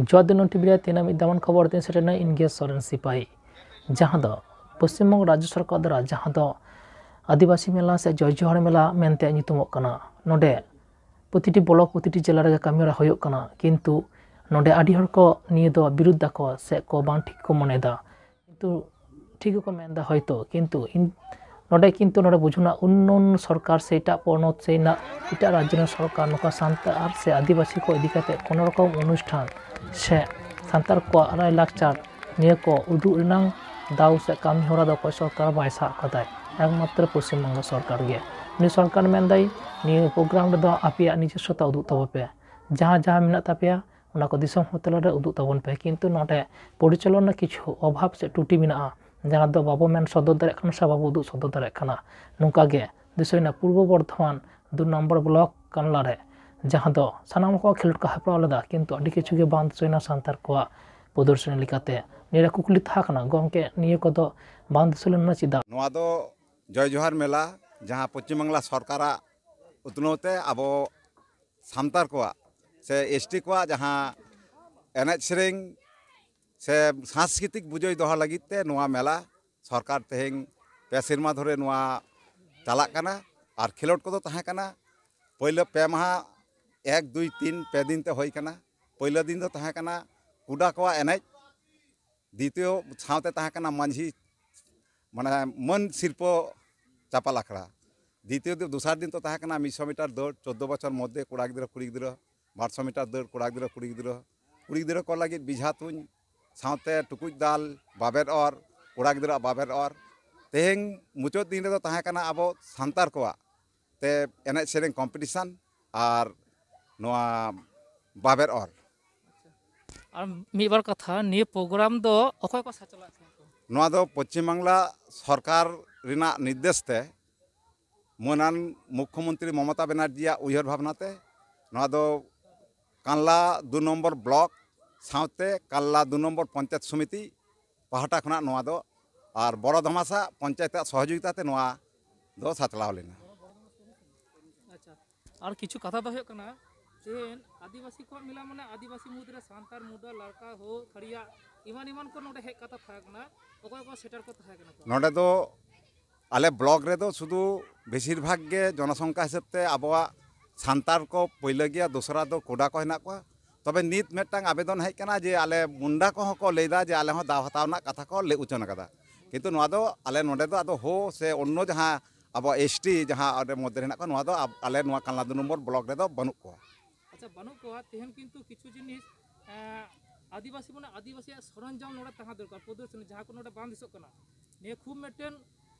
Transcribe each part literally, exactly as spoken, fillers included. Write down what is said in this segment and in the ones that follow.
ᱡᱚᱭ ᱫᱤᱱ ᱴᱤᱵᱷᱤ ᱨᱮ ᱛᱮᱦᱮᱧ ᱢᱤᱫ ᱫᱟᱢᱟᱱ ᱠᱷᱚᱵᱚᱨ ᱛᱤᱧ ᱥᱮᱴᱮᱨ ᱮᱱᱟ ᱤᱧ ᱜᱮ ᱥᱚᱨᱮᱱ ᱥᱤᱯᱟᱦᱤ, ᱡᱟᱦᱟᱸ ᱫᱚ ᱯᱚᱥᱪᱤᱢ ᱵᱚᱝᱜᱚ ᱨᱟᱡᱽᱡᱚ ᱥᱚᱨᱠᱟᱨ ᱫᱟᱨᱟ ᱡᱟᱦᱟᱸ ᱫᱚ ᱟᱹᱫᱤᱵᱟᱹᱥᱤ ᱢᱮᱞᱟ ᱥᱮ ᱡᱚᱭ ᱡᱚᱦᱟᱨ ᱢᱮᱞᱟ ᱢᱮᱱᱛᱮ ᱧᱩᱛᱩᱢᱚᱜ ᱠᱟᱱᱟ᱾ ᱱᱚᱰᱮ ᱯᱨᱚᱛᱤᱴᱤ ᱵᱞᱚᱠ, ᱯᱨᱚᱛᱤᱴᱤ ᱡᱮᱞᱟ ᱨᱮᱜᱮ ᱠᱟᱹᱢᱤᱦᱚᱨᱟ ᱦᱩᱭᱩᱜ ᱠᱟᱱᱟ, ᱠᱤᱱᱛᱩ ᱱᱚᱰᱮ ᱟᱹᱰᱤ ᱦᱚᱲ ᱠᱚ ᱱᱤᱭᱟᱹ ᱫᱚ ᱵᱤᱨᱩᱫᱷ ᱫᱟᱠᱚ ᱥᱮ ᱠᱚ ᱵᱟᱝ ᱴᱷᱤᱠ ᱠᱚ ᱢᱚᱱᱮᱭᱮᱫᱟ᱾ ᱠᱤᱱᱛᱩ ᱴᱷᱤᱠ ᱜᱮᱠᱚ ᱢᱮᱱᱫᱟ ᱦᱚᱭᱛᱳ, ᱠᱤᱱᱛᱩ ᱤᱧ ᱱᱚᱰᱮ ᱠᱤᱱᱛᱩ ᱱᱚᱰᱮ ᱵᱩᱡᱷᱟᱹᱣ ᱨᱮᱱᱟᱜ ᱩᱱᱱᱚᱱ ᱥᱚᱨᱠᱟᱨ ᱥᱮ ᱮᱴᱟᱜ ᱯᱚᱱᱚᱛ ᱥᱮ ᱮᱴᱟᱜ ᱨᱟᱡᱽᱡᱚ ᱨᱮᱱ ᱥᱚᱨᱠᱟᱨ ᱱᱚᱝᱠᱟ ᱥᱟᱱᱛᱟᱲ ᱥᱮ ᱟᱹᱫᱤᱵᱟᱹᱥᱤ ᱠᱚ ᱤᱫᱤ ᱠᱟᱛᱮ ᱠᱳᱱᱳ ᱨᱚᱠᱚᱢ ᱚᱱᱩᱥᱴᱷᱟᱱ ᱥᱮ ᱥᱟᱱᱛᱟᱲ ᱠᱚᱣᱟᱜ ᱞᱟᱭᱼᱞᱟᱠᱪᱟᱨ ᱱᱤᱭᱟᱹ ᱠᱚ ᱩᱫᱩᱜ ᱨᱮᱱᱟᱜ ᱫᱟᱣ ᱥᱮ ᱠᱟᱹᱢᱤ ᱦᱚᱨᱟ ᱫᱚ ᱚᱠᱚᱭ ᱥᱚᱨᱠᱟᱨ ᱵᱟᱭ ᱥᱟᱵ ᱠᱟᱫᱟᱭ, ᱮᱠᱢᱟᱛᱨᱚ ᱯᱚᱥᱪᱤᱢ ᱵᱚᱝᱜᱚ ᱥᱚᱨᱠᱟᱨ ᱜᱮ᱾ ᱩᱱᱤ ᱥᱚᱨᱠᱟᱨ ᱢᱮᱱᱫᱟᱭ ᱱᱤᱭᱟᱹ ᱯᱨᱳᱜᱨᱟᱢ ᱨᱮᱫᱚ ᱟᱯᱮᱭᱟᱜ ᱱᱤᱡᱚᱥᱥᱚᱛᱟ ᱩᱫᱩᱜ ᱛᱟᱵᱚ ᱯᱮ, ᱡᱟᱦᱟᱸ ᱡᱟᱦᱟᱸ ᱢᱮᱱᱟᱜ ᱛᱟᱯᱮᱭᱟ ᱚᱱᱟ ᱠᱚ ᱫᱤᱥᱚᱢ ᱦᱚᱲ ᱛᱟᱞᱟᱨᱮ ᱩᱫᱩᱜ ᱛᱟᱵᱚᱱ ᱯᱮ᱾ ᱠᱤᱱᱛᱩ ᱱᱚᱰᱮ ᱯᱚᱨᱤᱪᱟᱞᱚᱱᱟ ᱠᱤᱪᱷᱩ ᱚᱵᱷᱟᱵ ᱥᱮ ᱛᱨᱩᱴᱤ ᱢᱮᱱᱟᱜᱼᱟ, ᱡᱟᱦᱟᱸ ᱫᱚ ᱵᱟᱵᱚ ᱢᱮᱱ ᱥᱚᱫᱚᱨ ᱫᱟᱲᱮᱭᱟᱜ ᱠᱟᱱᱟ ᱥᱮ ᱵᱟᱵᱚ ᱩᱫᱩᱜ ᱥᱚᱫᱚᱨ ᱫᱟᱲᱮᱭᱟᱜ ᱠᱟᱱᱟ᱾ ᱱᱚᱝᱠᱟ ᱜᱮ ᱫᱤᱥᱟᱹᱭᱮᱱᱟ ᱯᱩᱨᱵᱚ ᱵᱚᱨᱫᱷᱚᱢᱟᱱ ᱫᱩ ᱱᱚᱢᱵᱚᱨ ᱵᱞᱚᱠ ᱠᱟᱱᱞᱟ ᱨᱮ, ᱡᱟᱦᱟᱸ ᱫᱚ ᱥᱟᱱᱟᱢ ᱠᱚ ᱠᱷᱮᱞᱳᱰ ᱠᱚ ᱦᱮᱯᱨᱟᱣ ᱞᱮᱫᱟ, ᱠᱤᱱᱛᱩ ᱟᱹᱰᱤ ᱠᱤᱪᱷᱩ ᱜᱮ ᱵᱟᱝ ᱫᱤᱥᱟᱹᱭᱮᱱᱟ ᱥᱟᱱᱛᱟᱲ ᱠᱚᱣᱟᱜ ᱯᱨᱚᱫᱚᱨᱥᱚᱱᱤ ᱞᱮᱠᱟᱛᱮ᱾ ᱱᱤᱭᱟᱹ ᱨᱮ ᱠᱩᱠᱞᱤ ᱛᱟᱦᱮᱸ ᱠᱟᱱᱟ, ᱜᱚᱢᱠᱮ, ᱱᱤᱭᱟᱹ ᱠᱚᱫᱚ ᱵᱟᱝ ᱫᱤᱥᱟᱹ ᱞᱮᱱᱟ ᱪᱮᱫᱟᱜ? ᱱᱚᱣᱟ ᱫᱚ ᱡᱚᱭ ᱡᱚᱦᱟᱨ ᱢᱮᱞᱟ, ᱡᱟᱦᱟᱸ ᱯᱚᱪᱷᱤᱢ ᱵᱟᱝᱞᱟ ᱥᱚᱨᱠᱟᱨᱟᱜ ᱩᱛᱱᱟᱹᱣ ᱛᱮ ᱟᱵᱚ ᱥᱟᱱᱛᱟᱲ ᱠᱚᱣᱟᱜ ᱥᱮ ᱮᱥ ᱴᱤ ᱠᱚᱣᱟᱜ ᱡᱟᱦᱟᱸ ᱮᱱᱮᱡ ᱥᱮᱨᱮᱧ ᱥᱮ ᱥᱟᱝᱥᱠᱨᱤᱛᱤᱠ ᱵᱩᱡᱟᱹᱭ ᱫᱚᱦᱚ ᱞᱟᱹᱜᱤᱫ ᱛᱮ ᱱᱚᱣᱟ ᱢᱮᱞᱟ ᱥᱚᱨᱠᱟᱨ ᱛᱮᱦᱮᱧ ᱯᱮ ᱥᱮᱨᱢᱟ ᱫᱷᱚᱨᱮ ᱱᱚᱣᱟ ᱪᱟᱞᱟᱜ ᱠᱟᱱᱟ᱾ ᱟᱨ ᱠᱷᱮᱞᱳᱰ ᱠᱚᱫᱚ ᱛᱟᱦᱮᱸ ᱠᱟᱱᱟ ᱯᱳᱭᱞᱳ ᱯᱮ ᱢᱟᱦᱟ, ᱮᱠ, ᱫᱩᱭ, ᱛᱤᱱ, ᱯᱮ ᱫᱤᱱ ᱛᱮ ᱦᱩᱭ ᱠᱟᱱᱟ᱾ ᱯᱳᱭᱞᱳ ᱫᱤᱱ ᱫᱚ ᱛᱟᱦᱮᱸ ᱠᱟᱱᱟ ᱠᱩᱰᱟ ᱠᱚᱣᱟᱜ ᱮᱱᱮᱡ, ᱫᱤᱛᱤᱭᱚ ᱥᱟᱶᱛᱮ ᱛᱟᱦᱮᱸ ᱠᱟᱱᱟ ᱢᱟᱹᱡᱷᱤ, ᱢᱟᱱᱮ ᱢᱟᱹᱱ ᱥᱤᱨᱯᱟᱹ ᱪᱟᱯᱟᱞ ᱟᱠᱷᱲᱟ᱾ ᱫᱤᱛᱤᱭᱚ ᱫᱤ-, ᱫᱚᱥᱟᱨ ᱫᱤᱱ ᱫᱚ ᱛᱟᱦᱮᱸ ᱠᱟᱱᱟ ᱢᱤᱫᱥᱚ ᱢᱤᱴᱟᱨ ᱫᱟᱹᱲ, ᱪᱳᱫᱽᱫᱳ ᱵᱚᱪᱷᱚᱨ ᱢᱚᱫᱽᱫᱷᱮ ᱠᱚᱲᱟ ᱜᱤᱫᱽᱨᱟᱹ, ᱠᱩᱲᱤ ᱜᱤᱫᱽᱨᱟᱹ, ᱵᱟᱨᱥᱚ ᱢᱤᱴᱟᱨ ᱫᱟᱹᱲ ᱠᱚᱲᱟ ᱜᱤᱫᱽᱨᱟᱹ, ᱠᱩᱲᱤ ᱜᱤᱫᱽᱨᱟᱹ, ᱠᱩᱲᱤ ᱜᱤᱫᱽᱨᱟᱹ ᱠᱚ ᱞᱟᱹᱜᱤᱫ ᱵᱮᱡᱷᱟ ᱛᱩᱧ, ᱥᱟᱶᱛᱮ ᱴᱩᱠᱩᱡ ᱫᱟᱞ, ᱵᱟᱵᱮᱨ ᱚᱨ, ᱠᱚᱲᱟ ᱜᱤᱫᱽᱨᱟᱹᱣᱟᱜ ᱵᱟᱵᱮᱨ ᱚᱨ᱾ ᱛᱮᱦᱮᱧ ᱢᱩᱪᱟᱹᱫ ᱫᱤᱱ ᱨᱮᱫᱚ ᱛᱟᱦᱮᱸ ᱠᱟᱱᱟ ᱟᱵᱚ ᱥᱟᱱᱛᱟᱲ ᱠᱚᱣᱟᱜ ᱛᱮ ᱮᱱᱮᱡ ᱥᱮᱨᱮᱧ ᱠᱚᱢᱯᱤᱴᱤᱥᱚᱱ ᱟᱨ ᱱᱚᱣᱟ ᱵᱟᱵᱮᱨ ᱚᱨ᱾ ᱟᱨ ᱢᱤᱫ ᱵᱟᱨ ᱠᱟᱛᱷᱟ, ᱱᱤᱭᱟᱹ ᱯᱨᱳᱜᱨᱟᱢ ᱫᱚ ᱚᱠᱚᱭ ᱠᱚ ᱥᱟᱪᱟᱞᱟᱜ ᱠᱟᱱᱟ ᱠᱚ? ᱱᱚᱣᱟ ᱫᱚ ᱯᱚᱪᱷᱤᱢ ᱵᱟᱝᱞᱟ ᱥᱚᱨᱠᱟᱨ ᱨᱮᱱᱟᱜ ᱱᱤᱨᱫᱮᱥ ᱛᱮ ᱢᱟᱹᱱᱟᱱ ᱢᱩᱠᱠᱷᱚᱢᱚᱱᱛᱨᱤ ᱢᱚᱢᱚᱛᱟ ᱵᱮᱱᱟᱨᱡᱤᱭᱟᱜ ᱩᱭᱦᱟᱹᱨ ᱵᱷᱟᱵᱽᱱᱟ ᱛᱮ ᱱᱚᱣᱟ ᱫᱚ ᱠᱟᱱᱞᱟ ᱫᱩ ᱱᱚᱢᱵᱚᱨ ᱵᱞᱚᱠ ᱥᱟᱶᱛᱮ ᱠᱟᱱᱞᱟ ᱫᱩ ᱱᱚᱢᱵᱚᱨ ᱯᱚᱧᱪᱟᱭᱮᱛ ᱥᱚᱢᱤᱛᱤ ᱯᱟᱦᱴᱟ ᱠᱷᱚᱱᱟᱜ ᱱᱚᱣᱟ ᱫᱚ, ᱟᱨ ᱵᱚᱲᱚ ᱫᱷᱟᱢᱟᱥᱟ ᱯᱚᱧᱪᱟᱭᱮᱛᱟᱜ ᱥᱚᱦᱚᱡᱳᱜᱤᱛᱟ ᱛᱮ ᱱᱚᱣᱟ ᱫᱚ ᱥᱟᱪᱞᱟᱣ ᱞᱮᱱᱟ᱾ ᱟᱪᱪᱷᱟ, ᱟᱨ ᱠᱤᱪᱷᱩ ᱠᱟᱛᱷᱟ ᱫᱚ ᱦᱩᱭᱩᱜ ᱠᱟᱱᱟ, ᱛᱮᱦᱮᱧ ᱟᱹᱫᱤᱵᱟᱹᱥᱤ ᱠᱚᱣᱟᱜ ᱢᱮᱞᱟ ᱢᱟᱱᱮ ᱟᱹᱫᱤᱵᱟᱹᱥᱤ ᱢᱩᱫᱽᱨᱮ ᱥᱟᱱᱛᱟᱲ, ᱢᱩᱰᱟ, ᱞᱟᱲᱠᱟ, ᱦᱳ, ᱠᱷᱟᱲᱤᱭᱟ, ᱮᱢᱟᱱ ᱮᱢᱟᱱ ᱠᱚ ᱱᱚᱰᱮ ᱦᱮᱡ ᱠᱟᱛᱮ ᱛᱟᱦᱮᱸ ᱠᱟᱱᱟ᱾ ᱚᱠᱚᱭ ᱠᱚ ᱥᱮᱴᱮᱨ ᱠᱚ ᱛᱟᱦᱮᱸ ᱠᱟᱱᱟ ᱠᱚ? ᱱᱚᱰᱮ ᱫᱚ ᱟᱞᱮ ᱵᱞᱚᱠ ᱨᱮᱫᱚ ᱥᱩᱫᱷᱩ ᱵᱮᱥᱤᱨ ᱵᱷᱟᱜᱽ ᱜᱮ ᱡᱚᱱᱚᱥᱚᱝᱠᱷᱟ ᱦᱤᱥᱟᱹᱵ ᱛᱮ ᱟᱵᱚᱣᱟᱜ ᱥᱟᱱᱛᱟᱲ ᱠᱚ ᱯᱳᱭᱞᱳ ᱜᱮᱭᱟ, ᱫᱚᱥᱨᱟ ᱫᱚ ᱠᱳᱰᱟ ᱠᱚ ᱦᱮᱱᱟᱜ ᱠᱚᱣᱟ᱾ ᱛᱚᱵᱮ ᱱᱤᱛ ᱢᱤᱫᱴᱟᱝ ᱟᱵᱮᱫᱚᱱ ᱦᱮᱡ ᱠᱟᱱᱟ ᱡᱮ ᱟᱞᱮ ᱢᱩᱱᱰᱟ ᱠᱚᱦᱚᱸ ᱠᱚ ᱞᱟᱹᱭᱫᱟ ᱡᱮ ᱟᱞᱮ ᱦᱚᱸ ᱫᱟᱣ ᱦᱟᱛᱟᱣ ᱨᱮᱱᱟᱜ ᱠᱟᱛᱷᱟ ᱠᱚ ᱞᱟᱹᱭ ᱩᱪᱷᱟᱹᱱ ᱠᱟᱫᱟ᱾ ᱠᱤᱱᱛᱩ ᱱᱚᱣᱟ ᱫᱚ ᱟᱞᱮ ᱱᱚᱰᱮ ᱫᱚ ᱟᱫᱚ ᱦᱳ ᱥᱮ ᱚᱱᱱᱚ ᱡᱟᱦᱟᱸ ᱟᱵᱚᱣᱟᱜ ᱮᱥ ᱴᱤ ᱡᱟᱦᱟᱸ ᱚᱸᱰᱮ ᱢᱚᱫᱽᱫᱷᱮ ᱨᱮ ᱦᱮᱱᱟᱜ ᱠᱚᱣᱟ, ᱱᱚᱣᱟ ᱫᱚ ᱟᱵ-, ᱟᱞᱮ ᱱᱚᱣᱟ ᱠᱟᱞᱱᱟ ᱫᱩ ᱱᱚᱢᱵᱚᱨ ᱵᱞᱚᱠ ᱨᱮᱫᱚ ᱵᱟᱹᱱᱩᱜ ᱠᱚᱣᱟ᱾ ᱟᱪᱪᱷᱟ, ᱵᱟᱹᱱᱩᱜ ᱠᱚᱣᱟ᱾ ᱛᱮᱦᱮᱧ ᱠᱤᱱᱛᱩ ᱠᱤᱪᱷᱩ ᱡᱤᱱᱤᱥ, ᱮᱸ, ᱟᱹᱫᱤᱵᱟᱹᱥᱤ ᱢᱟᱱᱮ ᱟᱹᱫᱤᱵᱟᱹᱥᱤᱭᱟᱜ ᱥᱚᱨᱚᱧᱡᱟᱢ ᱱᱚᱰᱮ ᱛᱟᱦᱮᱸ ᱫᱚᱨᱠᱟᱨ, ᱯᱨᱚᱫᱚᱨᱥᱚᱱᱤ, ᱡᱟᱦᱟᱸ ᱠᱚ ᱱᱚᱰᱮ ᱵᱟᱝ ᱫᱤᱥᱚᱜ ᱠᱟᱱᱟ᱾ ᱱᱤᱭᱟᱹ ᱠᱷᱩᱵ ᱢᱤᱫᱴᱮᱱ,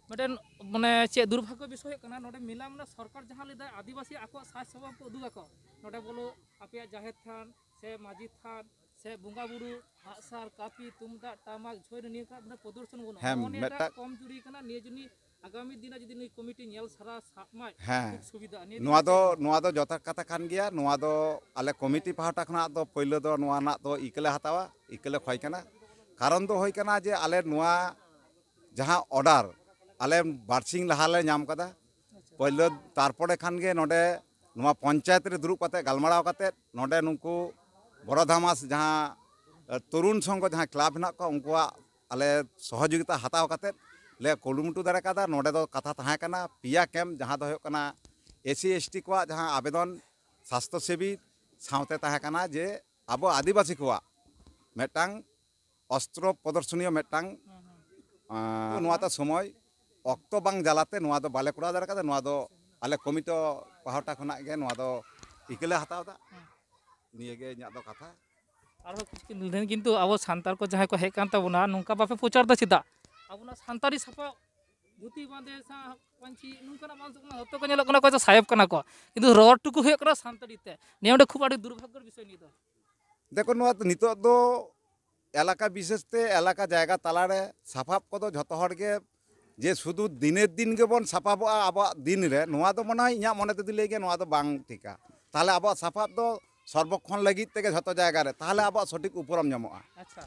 ᱢᱤᱫᱴᱮᱱ ᱢᱟᱱᱮ ᱪᱮᱫ ᱫᱩᱨᱵᱷᱟᱜᱽᱜᱚ ᱵᱤᱥᱚᱭ ᱦᱩᱭᱩᱜ ᱠᱟᱱᱟ, ᱱᱚᱰᱮ ᱢᱮᱞᱟ ᱢᱟᱱᱮ ᱥᱚᱨᱠᱟᱨ ᱡᱟᱦᱟᱸ ᱞᱟᱹᱭᱫᱟᱭ ᱟᱹᱫᱤᱵᱟᱹᱥᱤ ᱟᱠᱚᱣᱟᱜ ᱥᱟᱡᱽ ᱥᱟᱯᱟᱵ ᱠᱚ ᱩᱫᱩᱜ ᱟᱠᱚ, ᱱᱚᱰᱮ ᱵᱚᱞᱚ ᱟᱯᱮᱭᱟᱜ ᱡᱟᱦᱮᱨ ᱛᱷᱟᱱ ᱥᱮ ᱢᱟᱹᱡᱷᱤ ᱛᱷᱟᱱ ᱥᱮ ᱵᱚᱸᱜᱟ ᱵᱩᱨᱩ, ᱟᱜᱼᱥᱟᱨ, ᱠᱟᱹᱯᱤ, ᱛᱩᱢᱫᱟᱜ, ᱴᱟᱢᱟᱠ, ᱡᱷᱟᱹᱭ ᱨᱮ ᱱᱤᱭᱟᱹ ᱠᱟᱜ ᱢᱟᱱᱮ ᱯᱨᱚᱫᱚᱨᱥᱚᱱ ᱵᱟᱹᱱᱩᱜᱼᱟ᱾ ᱦᱮᱸ, ᱱᱚᱜᱼᱚ ᱱᱤᱭᱟᱹᱴᱟᱜ ᱢᱤᱫᱴᱟᱝ ᱠᱚᱢ ᱡᱩᱨᱤ ᱠᱟᱱᱟ᱾ ᱱᱤᱭᱟᱹ ᱡᱩᱫᱤ ᱟᱜᱟᱢᱤ ᱫᱤᱱ ᱨᱮ ᱡᱩᱫᱤ ᱱᱩᱭ ᱠᱚᱢᱤᱴᱤ ᱧᱮᱞ ᱥᱟᱨᱟ ᱥᱟᱵ ᱢᱟᱭ, ᱦᱮᱸ, ᱠᱷᱩᱵ ᱥᱩᱵᱤᱫᱷᱟ᱾ ᱱᱤᱭᱟᱹ ᱱᱚᱣᱟ ᱫᱚ ᱫᱚ, ᱪᱮᱫ ᱞᱮᱠᱟ? ᱱᱚᱣᱟ ᱫᱚ ᱡᱚᱛᱷᱟᱛ ᱠᱟᱛᱷᱟ ᱠᱟᱱ ᱜᱮᱭᱟ᱾ ᱱᱚᱣᱟ ᱫᱚ ᱟᱞᱮ ᱠᱚᱢᱤᱴᱤ ᱯᱟᱦᱴᱟ ᱠᱷᱚᱱᱟᱜ ᱫᱚ ᱯᱳᱭᱞᱳ ᱫᱚ ᱱᱚᱣᱟ ᱨᱮᱱᱟᱜ ᱫᱚ ᱤᱠᱟᱹ ᱞᱮ ᱦᱟᱛᱟᱣᱟ, ᱤᱠᱟᱹ ᱞᱮ ᱠᱷᱚᱭ ᱠᱟᱱᱟ᱾ ᱠᱟᱨᱚᱱ ᱫᱚ ᱦᱩᱭ ᱠᱟᱱᱟ ᱡᱮ ᱟᱞᱮ ᱱᱚᱣᱟ ᱡᱟᱦᱟᱸ ᱚᱰᱟᱨ ᱟᱞᱮ ᱵᱟᱨᱥᱤᱧ ᱞᱟᱦᱟ ᱞᱮ ᱧᱟᱢ ᱠᱟᱫᱟ᱾ ᱯᱳᱭᱞᱳ ᱛᱟᱨᱯᱚᱨᱮ ᱠᱷᱟᱱ ᱜᱮ ᱱᱚᱰᱮ ᱱᱚᱣᱟ ᱯᱚᱧᱪᱟᱭᱮᱛ ᱨᱮ ᱫᱩᱲᱩᱵ ᱠᱟᱛᱮ ᱜᱟᱞᱢᱟᱨᱟᱣ ᱠᱟᱛᱮ ᱱᱚᱰᱮ ᱱᱩᱠᱩ ᱵᱚᱨᱚᱫᱷᱟᱢᱟᱥ ᱡᱟᱦᱟᱸ, ᱮ, ᱛᱚᱨᱩᱱ ᱥᱚᱝᱜᱷᱚ ᱡᱟᱦᱟᱸ ᱠᱞᱟᱵᱽ ᱦᱮᱱᱟᱜ ᱠᱚᱣᱟ, ᱩᱱᱠᱩᱣᱟᱜ ᱟᱞᱮ ᱥᱚᱦᱚᱡᱳᱜᱤᱛᱟ ᱦᱟᱛᱟᱣ ᱠᱟᱛᱮ ᱞᱮ ᱠᱩᱨᱩᱢᱩᱴᱩ ᱫᱟᱲᱮ ᱠᱟᱫᱟ᱾ ᱱᱚᱰᱮ ᱫᱚ ᱠᱟᱛᱷᱟ ᱛᱟᱦᱮᱸ ᱠᱟᱱᱟ ᱯᱮᱭᱟ ᱠᱮᱢᱯ, ᱡᱟᱦᱟᱸ ᱫᱚ ᱦᱩᱭᱩᱜ ᱠᱟᱱᱟ ᱮᱥ ᱥᱤ ᱮᱥ ᱴᱤ ᱠᱚᱣᱟᱜ ᱡᱟᱦᱟᱸ ᱟᱵᱮᱫᱚᱱ, ᱥᱟᱥᱛᱷᱚ ᱥᱤᱵᱤᱨ, ᱥᱟᱶᱛᱮ ᱛᱟᱦᱮᱸ ᱠᱟᱱᱟ ᱡᱮ ᱟᱵᱚ ᱟᱹᱫᱤᱵᱟᱹᱥᱤ ᱠᱚᱣᱟᱜ ᱢᱤᱫᱴᱟᱝ ᱚᱥᱛᱨᱚ ᱯᱨᱚᱫᱚᱨᱥᱚᱱᱤᱭᱚ ᱢᱤᱫᱴᱟᱝ, ᱦᱩᱸ, ᱦᱩᱸ᱾ ᱟᱸ, ᱱᱚᱣᱟ ᱛᱚ ᱥᱚᱢᱚᱭ ᱚᱠᱛᱚ ᱵᱟᱝ ᱡᱟᱞᱟᱛᱮ ᱱᱚᱣᱟ ᱫᱚ ᱵᱟᱞᱮ ᱠᱚᱨᱟᱣ ᱫᱟᱲᱮ ᱠᱟᱫᱟ᱾ ᱱᱚᱣᱟ ᱫᱚ ᱟᱞᱮ ᱠᱚᱢᱤᱴᱤ ᱯᱟᱦᱴᱟ ᱠᱷᱚᱱᱟᱜ ᱜᱮ ᱱᱚᱣᱟ ᱫᱚ ᱤᱠᱟᱹ ᱞᱮ ᱦᱟᱛᱟᱣ ᱮᱫᱟ᱾ ᱦᱩᱸ᱾ ᱱᱤᱭᱟᱹ ᱜᱮ ᱤᱧᱟᱹᱜ ᱫᱚ ᱠᱟᱛᱷᱟ᱾ ᱟᱨᱦᱚᱸ ᱠᱤᱪᱷᱩ ᱫᱤᱱ ᱠᱤᱱᱛᱩ ᱟᱵᱚ ᱥᱟᱱᱛᱟᱲ ᱠᱚ ᱡᱟᱦᱟᱸᱭ ᱠᱚ ᱦᱮᱡ ᱠᱟᱱ ᱛᱟᱵᱚᱱᱟ, ᱱᱚᱝᱠᱟ ᱵᱟᱯᱮ ᱯᱨᱚᱪᱟᱨ ᱫᱟ ᱪᱮᱫᱟᱜ? ᱟᱵᱚᱱᱟᱜ ᱥᱟᱱᱛᱟᱲᱤ ᱥᱟᱯᱟᱵ, ᱫᱷᱩᱛᱤ ᱵᱟᱸᱫᱮ, ᱥᱟ-, ᱯᱟᱹᱧᱪᱤ, ᱱᱚᱝᱠᱟᱱᱟᱜ ᱵᱟᱝ ᱥᱟᱯᱟᱵ, ᱦᱚᱛᱚ ᱠᱚ ᱧᱮᱞᱚᱜ ᱠᱟᱱᱟ ᱚᱠᱚᱭ ᱪᱚ ᱥᱟᱦᱮᱵ ᱠᱟᱱᱟ ᱠᱚ, ᱠᱤᱱᱛᱩ ᱨᱚᱲ ᱴᱩᱠᱩ ᱦᱩᱭᱩᱜ ᱠᱟᱱᱟ ᱥᱟᱱᱛᱟᱲᱤ ᱛᱮ᱾ ᱱᱤᱭᱟᱹ ᱚᱸᱰᱮ ᱠᱷᱩᱵ ᱟᱹᱰᱤ ᱫᱩᱨᱵᱷᱟᱜᱽᱜᱚᱨ ᱵᱤᱥᱚᱭ ᱱᱤᱭᱟᱹ ᱫᱚ᱾ ᱫᱮᱠᱷᱚ, ᱱᱚᱣᱟ ᱫᱚ ᱱᱤᱛᱚᱜ ᱫᱚ ᱮᱞᱟᱠᱟ ᱵᱤᱥᱮᱥ ᱛᱮ ᱮᱞᱟᱠᱟ ᱡᱟᱭᱜᱟ ᱛᱟᱞᱟᱨᱮ ᱥᱟᱯᱟᱵ ᱠᱚᱫᱚ ᱡᱷᱚᱛᱚ ᱦᱚᱲ ᱜᱮ ᱡᱮ ᱥᱩᱫᱷᱩ ᱫᱤᱱᱮᱨ ᱫᱤᱱ ᱜᱮᱵᱚᱱ ᱥᱟᱯᱟᱵᱚᱜᱼᱟ ᱟᱵᱚᱣᱟᱜ ᱫᱤᱱ ᱨᱮ, ᱱᱚᱣᱟ ᱫᱚ ᱢᱚᱱᱮ ᱦᱚᱭ ᱤᱧᱟᱹᱜ ᱢᱚᱱᱮ ᱛᱮᱫᱚ ᱞᱟᱹᱭ ᱜᱮ ᱱᱚᱣᱟ ᱫᱚ ᱵᱟᱝ ᱴᱷᱤᱠᱟ᱾ ᱛᱟᱦᱚᱞᱮ ᱟᱵᱚᱣᱟᱜ ᱥᱟᱯᱟᱵ ᱫᱚ ᱥᱚᱨᱵᱚᱠᱷᱚᱱ ᱞᱟᱹᱜᱤᱫ ᱛᱮᱜᱮ ᱡᱷᱚᱛᱚ ᱡᱟᱭᱜᱟ ᱨᱮ, ᱛᱟᱦᱚᱞᱮ ᱟᱵᱚᱣᱟᱜ ᱥᱚᱴᱷᱤᱠ ᱩᱯᱨᱩᱢ ᱧᱟᱢᱚᱜᱼᱟ᱾ ᱟᱪᱪᱷᱟ,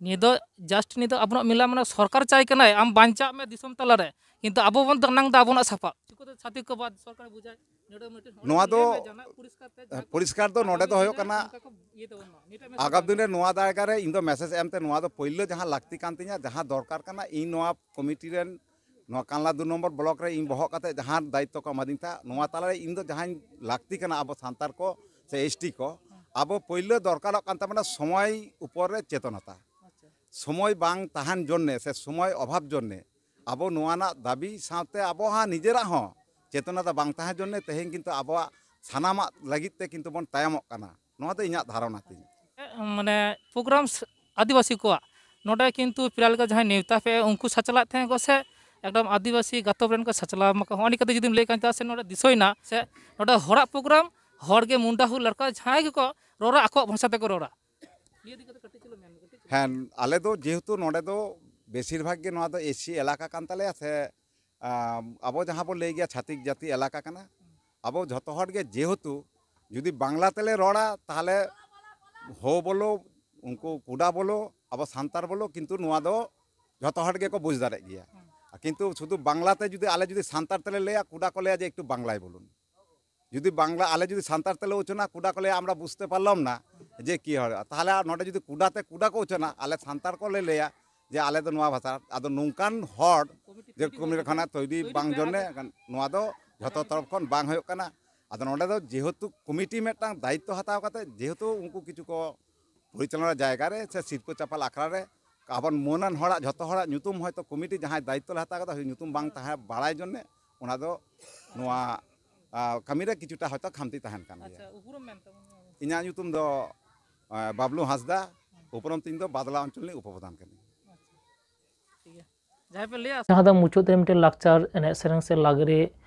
ᱱᱤᱭᱟᱹ ᱫᱚ just ᱱᱤᱭᱟᱹ ᱫᱚ ᱟᱵᱚᱱᱟᱜ ᱢᱮᱞᱟ, ᱢᱟᱱᱮ ᱥᱚᱨᱠᱟᱨ ᱪᱟᱭ ᱠᱟᱱᱟᱭ ᱟᱢ ᱵᱟᱧᱪᱟᱜ ᱢᱮ ᱫᱤᱥᱚᱢ ᱛᱟᱞᱟᱨᱮ, ᱠᱤᱱᱛᱩ ᱟᱵᱚ ᱵᱚᱱ ᱫᱟᱱᱟᱝ ᱫᱟ ᱟᱵᱚᱱᱟᱜ ᱥᱟᱯᱟᱵ᱾ ᱪᱤᱠᱟᱹᱛᱮ ᱪᱷᱟᱹᱛᱤᱠ ᱠᱚ ᱵᱟᱫ ᱥᱚᱨᱠᱟᱨ ᱵᱩᱡᱟᱭ? ᱱᱚᱰᱮ ᱢᱤᱫᱴᱮᱱ ᱦᱚᱲ ᱱᱚᱣᱟ ᱫᱚ ᱞᱟᱹᱭ ᱢᱮ, ᱡᱟᱦᱟᱱᱟᱜ ᱯᱚᱨᱤᱥᱠᱟᱨ ᱠᱟᱛᱮ ᱡᱟᱦᱟᱸ ᱠᱚ ᱯᱚᱨᱤᱥᱠᱟᱨ ᱫᱚ ᱟᱜᱟᱢ ᱱᱚᱰᱮ ᱫᱚ ᱫᱤᱱ ᱦᱩᱭᱩᱜ ᱨᱮ ᱠᱟᱱᱟ, ᱱᱚᱝᱠᱟ ᱠᱚ ᱤᱭᱟᱹ ᱛᱟᱵᱚᱱ ᱢᱟ᱾ ᱱᱤᱭᱟᱹᱴᱟᱜ message ᱟᱜᱟᱢ ᱫᱤᱱ ᱨᱮ ᱱᱚᱣᱟ ᱡᱟᱭᱜᱟ ᱨᱮ ᱤᱧ ᱫᱚ message ᱮᱢ ᱛᱮ ᱱᱚᱣᱟ ᱫᱚ ᱯᱳᱭᱞᱳ ᱡᱟᱦᱟᱸ ᱞᱟᱹᱠᱛᱤ ᱠᱟᱱ ᱛᱤᱧᱟ, ᱡᱟᱦᱟᱸ ᱫᱚᱨᱠᱟᱨ ᱠᱟᱱᱟ, ᱤᱧ ᱱᱚᱣᱟ committee ᱨᱮᱱ, ᱱᱚᱣᱟ ᱠᱟᱱᱞᱟ ᱫᱩ ᱱᱚᱢᱵᱚᱨ block ᱨᱮ ᱤᱧ ᱵᱚᱦᱚᱜ ᱠᱟᱛᱮ ᱡᱟᱦᱟᱸ ᱫᱟᱭᱤᱛᱛᱚ ᱠᱚ ᱮᱢᱟᱫᱤᱧ ᱛᱟᱦᱮᱸᱫ, ᱱᱚᱣᱟ ᱛᱟᱞᱟᱨᱮ ᱤᱧ ᱫᱚ ᱡᱟᱦᱟᱸᱧ ᱞᱟᱹᱠᱛᱤ ᱠᱟᱱᱟ ᱟᱵᱚ ᱥᱟᱱᱛᱟᱲ ᱠᱚ ᱥᱮ S T ᱠᱚ, ᱟᱵᱚ ᱯᱳᱭᱞᱳ ᱫᱚᱨᱠᱟᱨᱚᱜ ᱠᱟᱱ ᱛᱟᱵᱚᱱᱟ ᱥᱚᱢᱚᱭ ᱩᱯᱚᱨ ᱨᱮ ᱪᱮᱛᱚᱱᱟᱛᱟ᱾ ᱟᱪᱪᱷᱟ᱾ ᱥᱚᱢᱚᱭ ᱵᱟᱝ ᱛᱟᱦᱮᱱ ᱡᱚᱱᱱᱮ ᱥᱮ ᱥᱚᱢᱚᱭ ᱚᱵᱷᱟᱵ ᱡᱚᱱᱱᱮ ᱟᱵᱚ ᱱᱚᱣᱟ ᱨᱮᱱᱟᱜ ᱫᱟᱹᱵᱤ ᱥᱟᱶᱛᱮ ᱟᱵᱚ ᱦᱚᱸ ᱱᱤᱡᱮᱨᱟᱜ ᱦᱚᱸ ᱪᱮᱛᱚᱱᱟᱛᱟ ᱵᱟᱝ ᱛᱟᱦᱮᱸ ᱡᱚᱱᱱᱮ ᱛᱮᱦᱮᱧ ᱠᱤᱱᱛᱩ ᱟᱵᱚᱣᱟᱜ ᱥᱟᱱᱟᱢᱟᱜ ᱞᱟᱹᱜᱤᱫ ᱛᱮ ᱠᱤᱱᱛᱩ ᱵᱚᱱ ᱛᱟᱭᱚᱢᱚᱜ ᱠᱟᱱᱟ᱾ ᱱᱚᱣᱟ ᱫᱚ ᱤᱧᱟᱹᱜ ᱫᱷᱟᱨᱚᱱᱟ ᱛᱤᱧ᱾ ᱢᱟᱱᱮ program ᱟᱹᱫᱤᱵᱟᱹᱥᱤ ᱠᱚᱣᱟᱜ ᱱᱚᱰᱮ ᱠᱤᱱᱛᱩ ᱯᱨᱟᱭ ᱞᱮᱠᱟ ᱡᱟᱦᱟᱸᱭ ᱱᱮᱣᱛᱟ ᱯᱮ ᱩᱱᱠᱩ ᱥᱟᱪᱟᱞᱟᱜ ᱛᱟᱦᱮᱸ ᱠᱚ ᱥᱮ ᱮᱠᱫᱚᱢ ᱟᱹᱫᱤᱵᱟᱹᱥᱤ ᱜᱟᱛᱚᱠ ᱨᱮᱱ ᱠᱚ ᱥᱟᱪᱟᱞᱟᱣ ᱢᱟᱠᱚ, ᱦᱚᱸᱜᱼᱚ ᱱᱤᱭᱟᱹ ᱠᱟᱛᱷᱟ ᱡᱩᱫᱤᱢ ᱞᱟᱹᱭ ᱠᱷᱟᱱ, ᱪᱮᱫᱟᱜ ᱥᱮ ᱱᱚᱰᱮ ᱫᱤᱥᱟᱹᱭᱮᱱᱟ ᱥᱮ ᱱᱚᱰᱮ ᱦᱚᱲᱟᱜ program, ᱦᱚᱲ ᱜᱮ ᱢᱩᱱᱰᱟ ᱦᱩᱞ ᱞᱟᱲᱠᱟ ᱡᱟᱦᱟᱸᱭ ᱜᱮᱠᱚ ᱨᱚᱲᱟ ᱟᱠᱚᱣᱟᱜ ᱵᱷᱟᱥᱟ ᱛᱮᱠᱚ ᱨᱚᱲᱟ᱾ ᱱᱤᱭᱟᱹ ᱤᱫᱤ ᱠᱟᱛᱮ ᱠᱟᱹᱴᱤᱡ ᱪᱩᱞᱩᱝ ᱢᱮᱱ ᱠᱟᱹᱴᱤᱡ ᱪᱩᱞᱩᱝ᱾ ᱦᱮᱸ, ᱟᱞᱮ ᱫᱚ ᱡᱮᱦᱮᱛᱩ ᱱᱚᱰᱮ ᱫᱚ ᱵᱮᱥᱤᱨ ᱵᱷᱟᱜᱽ ᱜᱮ ᱱᱚᱣᱟ ᱫᱚ S C ᱮᱞᱟᱠᱟ ᱠᱟᱱ ᱛᱟᱞᱮᱭᱟ ᱥᱮ, ᱟᱢ, ᱟᱵᱚ ᱡᱟᱦᱟᱸ ᱵᱚᱱ ᱞᱟᱹᱭ ᱜᱮᱭᱟ ᱪᱷᱟᱹᱛᱤᱠ ᱡᱟᱹᱛᱤ ᱮᱞᱟᱠᱟ ᱠᱟᱱᱟ, ᱟᱵᱚ ᱡᱷᱚᱛᱚ ᱦᱚᱲ ᱜᱮ ᱡᱮᱦᱮᱛᱩ ᱡᱩᱫᱤ ᱵᱟᱝᱞᱟ ᱛᱮᱞᱮ ᱨᱚᱲᱟ ᱛᱟᱦᱚᱞᱮ ᱦᱳ ᱵᱚᱞᱚ, ᱩᱱᱠᱩ ᱠᱩᱰᱟ ᱵᱚᱞᱚ, ᱟᱵᱚ ᱥᱟᱱᱛᱟᱲ ᱵᱚᱞᱚ, ᱠᱤᱱᱛᱩ ᱱᱚᱣᱟ ᱫᱚ ᱡᱷᱚᱛᱚ ᱦᱚᱲ ᱜᱮᱠᱚ ᱵᱩᱡᱽ ᱫᱟᱲᱮᱭᱟᱜ ᱜᱮᱭᱟ᱾ ᱟᱨ ᱠᱤᱱᱛᱩ ᱥᱩᱫᱷᱩ ᱵᱟᱝᱞᱟ ᱛᱮ ᱡᱩᱫᱤ ᱟᱞᱮ ᱡᱩᱫᱤ ᱥᱟᱱᱛᱟᱲ ᱛᱮᱞᱮ ᱞᱟᱹᱭᱟ, ᱠᱩᱰᱟ ᱠᱚ ᱞᱟᱹᱭᱟ ᱡᱮ ᱮᱠᱴᱩ ᱵᱟᱝᱞᱟᱭ ᱵᱚᱞᱩᱱ᱾ ᱡᱩᱫᱤ ᱵᱟᱝᱞᱟ, ᱟᱞᱮ ᱡᱩᱫᱤ ᱥᱟᱱᱛᱟᱲ ᱛᱮᱞᱮ ᱩᱪᱷᱟᱹᱱᱟ, ᱠᱩᱰᱟ ᱠᱚ ᱞᱟᱹᱭᱟ ᱟᱢᱨᱟ ᱵᱩᱡᱽᱛᱮ ᱯᱟᱨᱞᱟᱢ ᱱᱟ ᱡᱮ ᱠᱤ ᱦᱚᱲ, ᱛᱟᱦᱚᱞᱮ ᱟᱨ ᱱᱚᱰᱮ ᱡᱩᱫᱤ ᱠᱩᱰᱟ ᱛᱮ ᱠᱩᱰᱟ ᱠᱚ ᱩᱪᱷᱟᱹᱱᱟ, ᱟᱞᱮ ᱥᱟᱱᱛᱟᱲ ᱠᱚ ᱞᱮ ᱞᱟᱹᱭᱟ ᱡᱮ ᱟᱞᱮ ᱫᱚ ᱱᱚᱣᱟ ᱵᱷᱟᱥᱟ, ᱟᱫᱚ ᱱᱚᱝᱠᱟᱱ ᱦᱚᱲ ᱡᱮ ᱠᱚᱢᱤᱴᱤ ᱠᱷᱚᱱᱟᱜ ᱛᱚᱭᱨᱤ ᱵᱟᱝ ᱡᱚᱱᱱᱮ ᱱᱚᱣᱟ ᱫᱚ ᱡᱷᱚᱛᱚ ᱛᱚᱨᱚᱯ ᱠᱷᱚᱱ ᱵᱟᱝ ᱦᱩᱭᱩᱜ ᱠᱟᱱᱟ᱾ ᱟᱫᱚ ᱱᱚᱰᱮ ᱫᱚ ᱡᱮᱦᱮᱛᱩ ᱠᱚᱢᱤᱴᱤ ᱢᱤᱫᱴᱟᱝ ᱫᱟᱭᱤᱛᱛᱚ ᱦᱟᱛᱟᱣ ᱠᱟᱛᱮ ᱡᱮᱦᱮᱛᱩ ᱩᱱᱠᱩ ᱠᱤᱪᱷᱩ ᱠᱚ ᱯᱚᱨᱤᱪᱟᱞᱚᱱᱟ ᱡᱟᱭᱜᱟ ᱨᱮ ᱥᱮ ᱥᱤᱨᱯᱟᱹ ᱪᱟᱯᱟᱞ ᱟᱠᱷᱲᱟ ᱨᱮ ᱟᱵᱚ ᱢᱟᱹᱱᱟᱱ ᱦᱚᱲᱟᱜ ᱡᱷᱚᱛᱚ ᱦᱚᱲᱟᱜ ᱧᱩᱛᱩᱢ ᱦᱚᱭᱛᱳ ᱠᱚᱢᱤᱴᱤ ᱡᱟᱦᱟᱸᱭ ᱫᱟᱭᱤᱛᱛᱚ ᱞᱮ ᱦᱟᱛᱟᱣ ᱠᱟᱫᱟ, ᱧᱩᱛᱩᱢ ᱵᱟᱝ ᱛᱟᱦᱮᱸ ᱵᱟᱲᱟᱭ ᱡᱚᱱᱱᱮ ᱚᱱᱟ ᱫᱚ ᱱᱚᱣᱟ, ᱟ, ᱠᱟᱹᱢᱤ ᱨᱮ ᱠᱤᱪᱷᱩᱴᱟ ᱦᱚᱭᱛᱳ ᱠᱷᱟᱢᱛᱤ ᱛᱟᱦᱮᱱ ᱠᱟᱱ ᱜᱮᱭᱟ᱾ ᱟᱪᱪᱷᱟ, ᱩᱯᱨᱩᱢ ᱢᱮᱱ ᱛᱟᱵᱚᱱ ᱢᱮ᱾ ᱤᱧᱟᱹᱜ ᱧᱩᱛᱩᱢ ᱫᱚ, ᱟ, ᱵᱟᱵᱞᱩ ᱦᱟᱸᱥᱫᱟ, ᱩᱯᱨᱩᱢ ᱛᱤᱧ ᱫᱚ ᱵᱟᱫᱽᱞᱟ ᱚᱧᱪᱚᱞ ᱨᱤᱱᱤᱡ ᱩᱯᱚᱯᱨᱚᱫᱷᱟᱱ ᱠᱟᱹᱱᱟᱹᱧ᱾ ᱟᱪᱪᱷᱟ, ᱴᱷᱤᱠ ᱜᱮᱭᱟ᱾ ᱡᱟᱦᱟᱸ ᱯᱮ ᱞᱟᱹᱭᱟ ᱡᱟᱦᱟᱸ ᱫᱚ ᱢᱩᱪᱟᱹᱫ ᱨᱮ ᱢᱤᱫᱴᱮᱱ ᱞᱟᱠᱪᱟᱨ ᱮᱱᱮᱡ ᱥᱮᱨᱮᱧ ᱥᱮ ᱞᱟᱜᱽᱲᱮ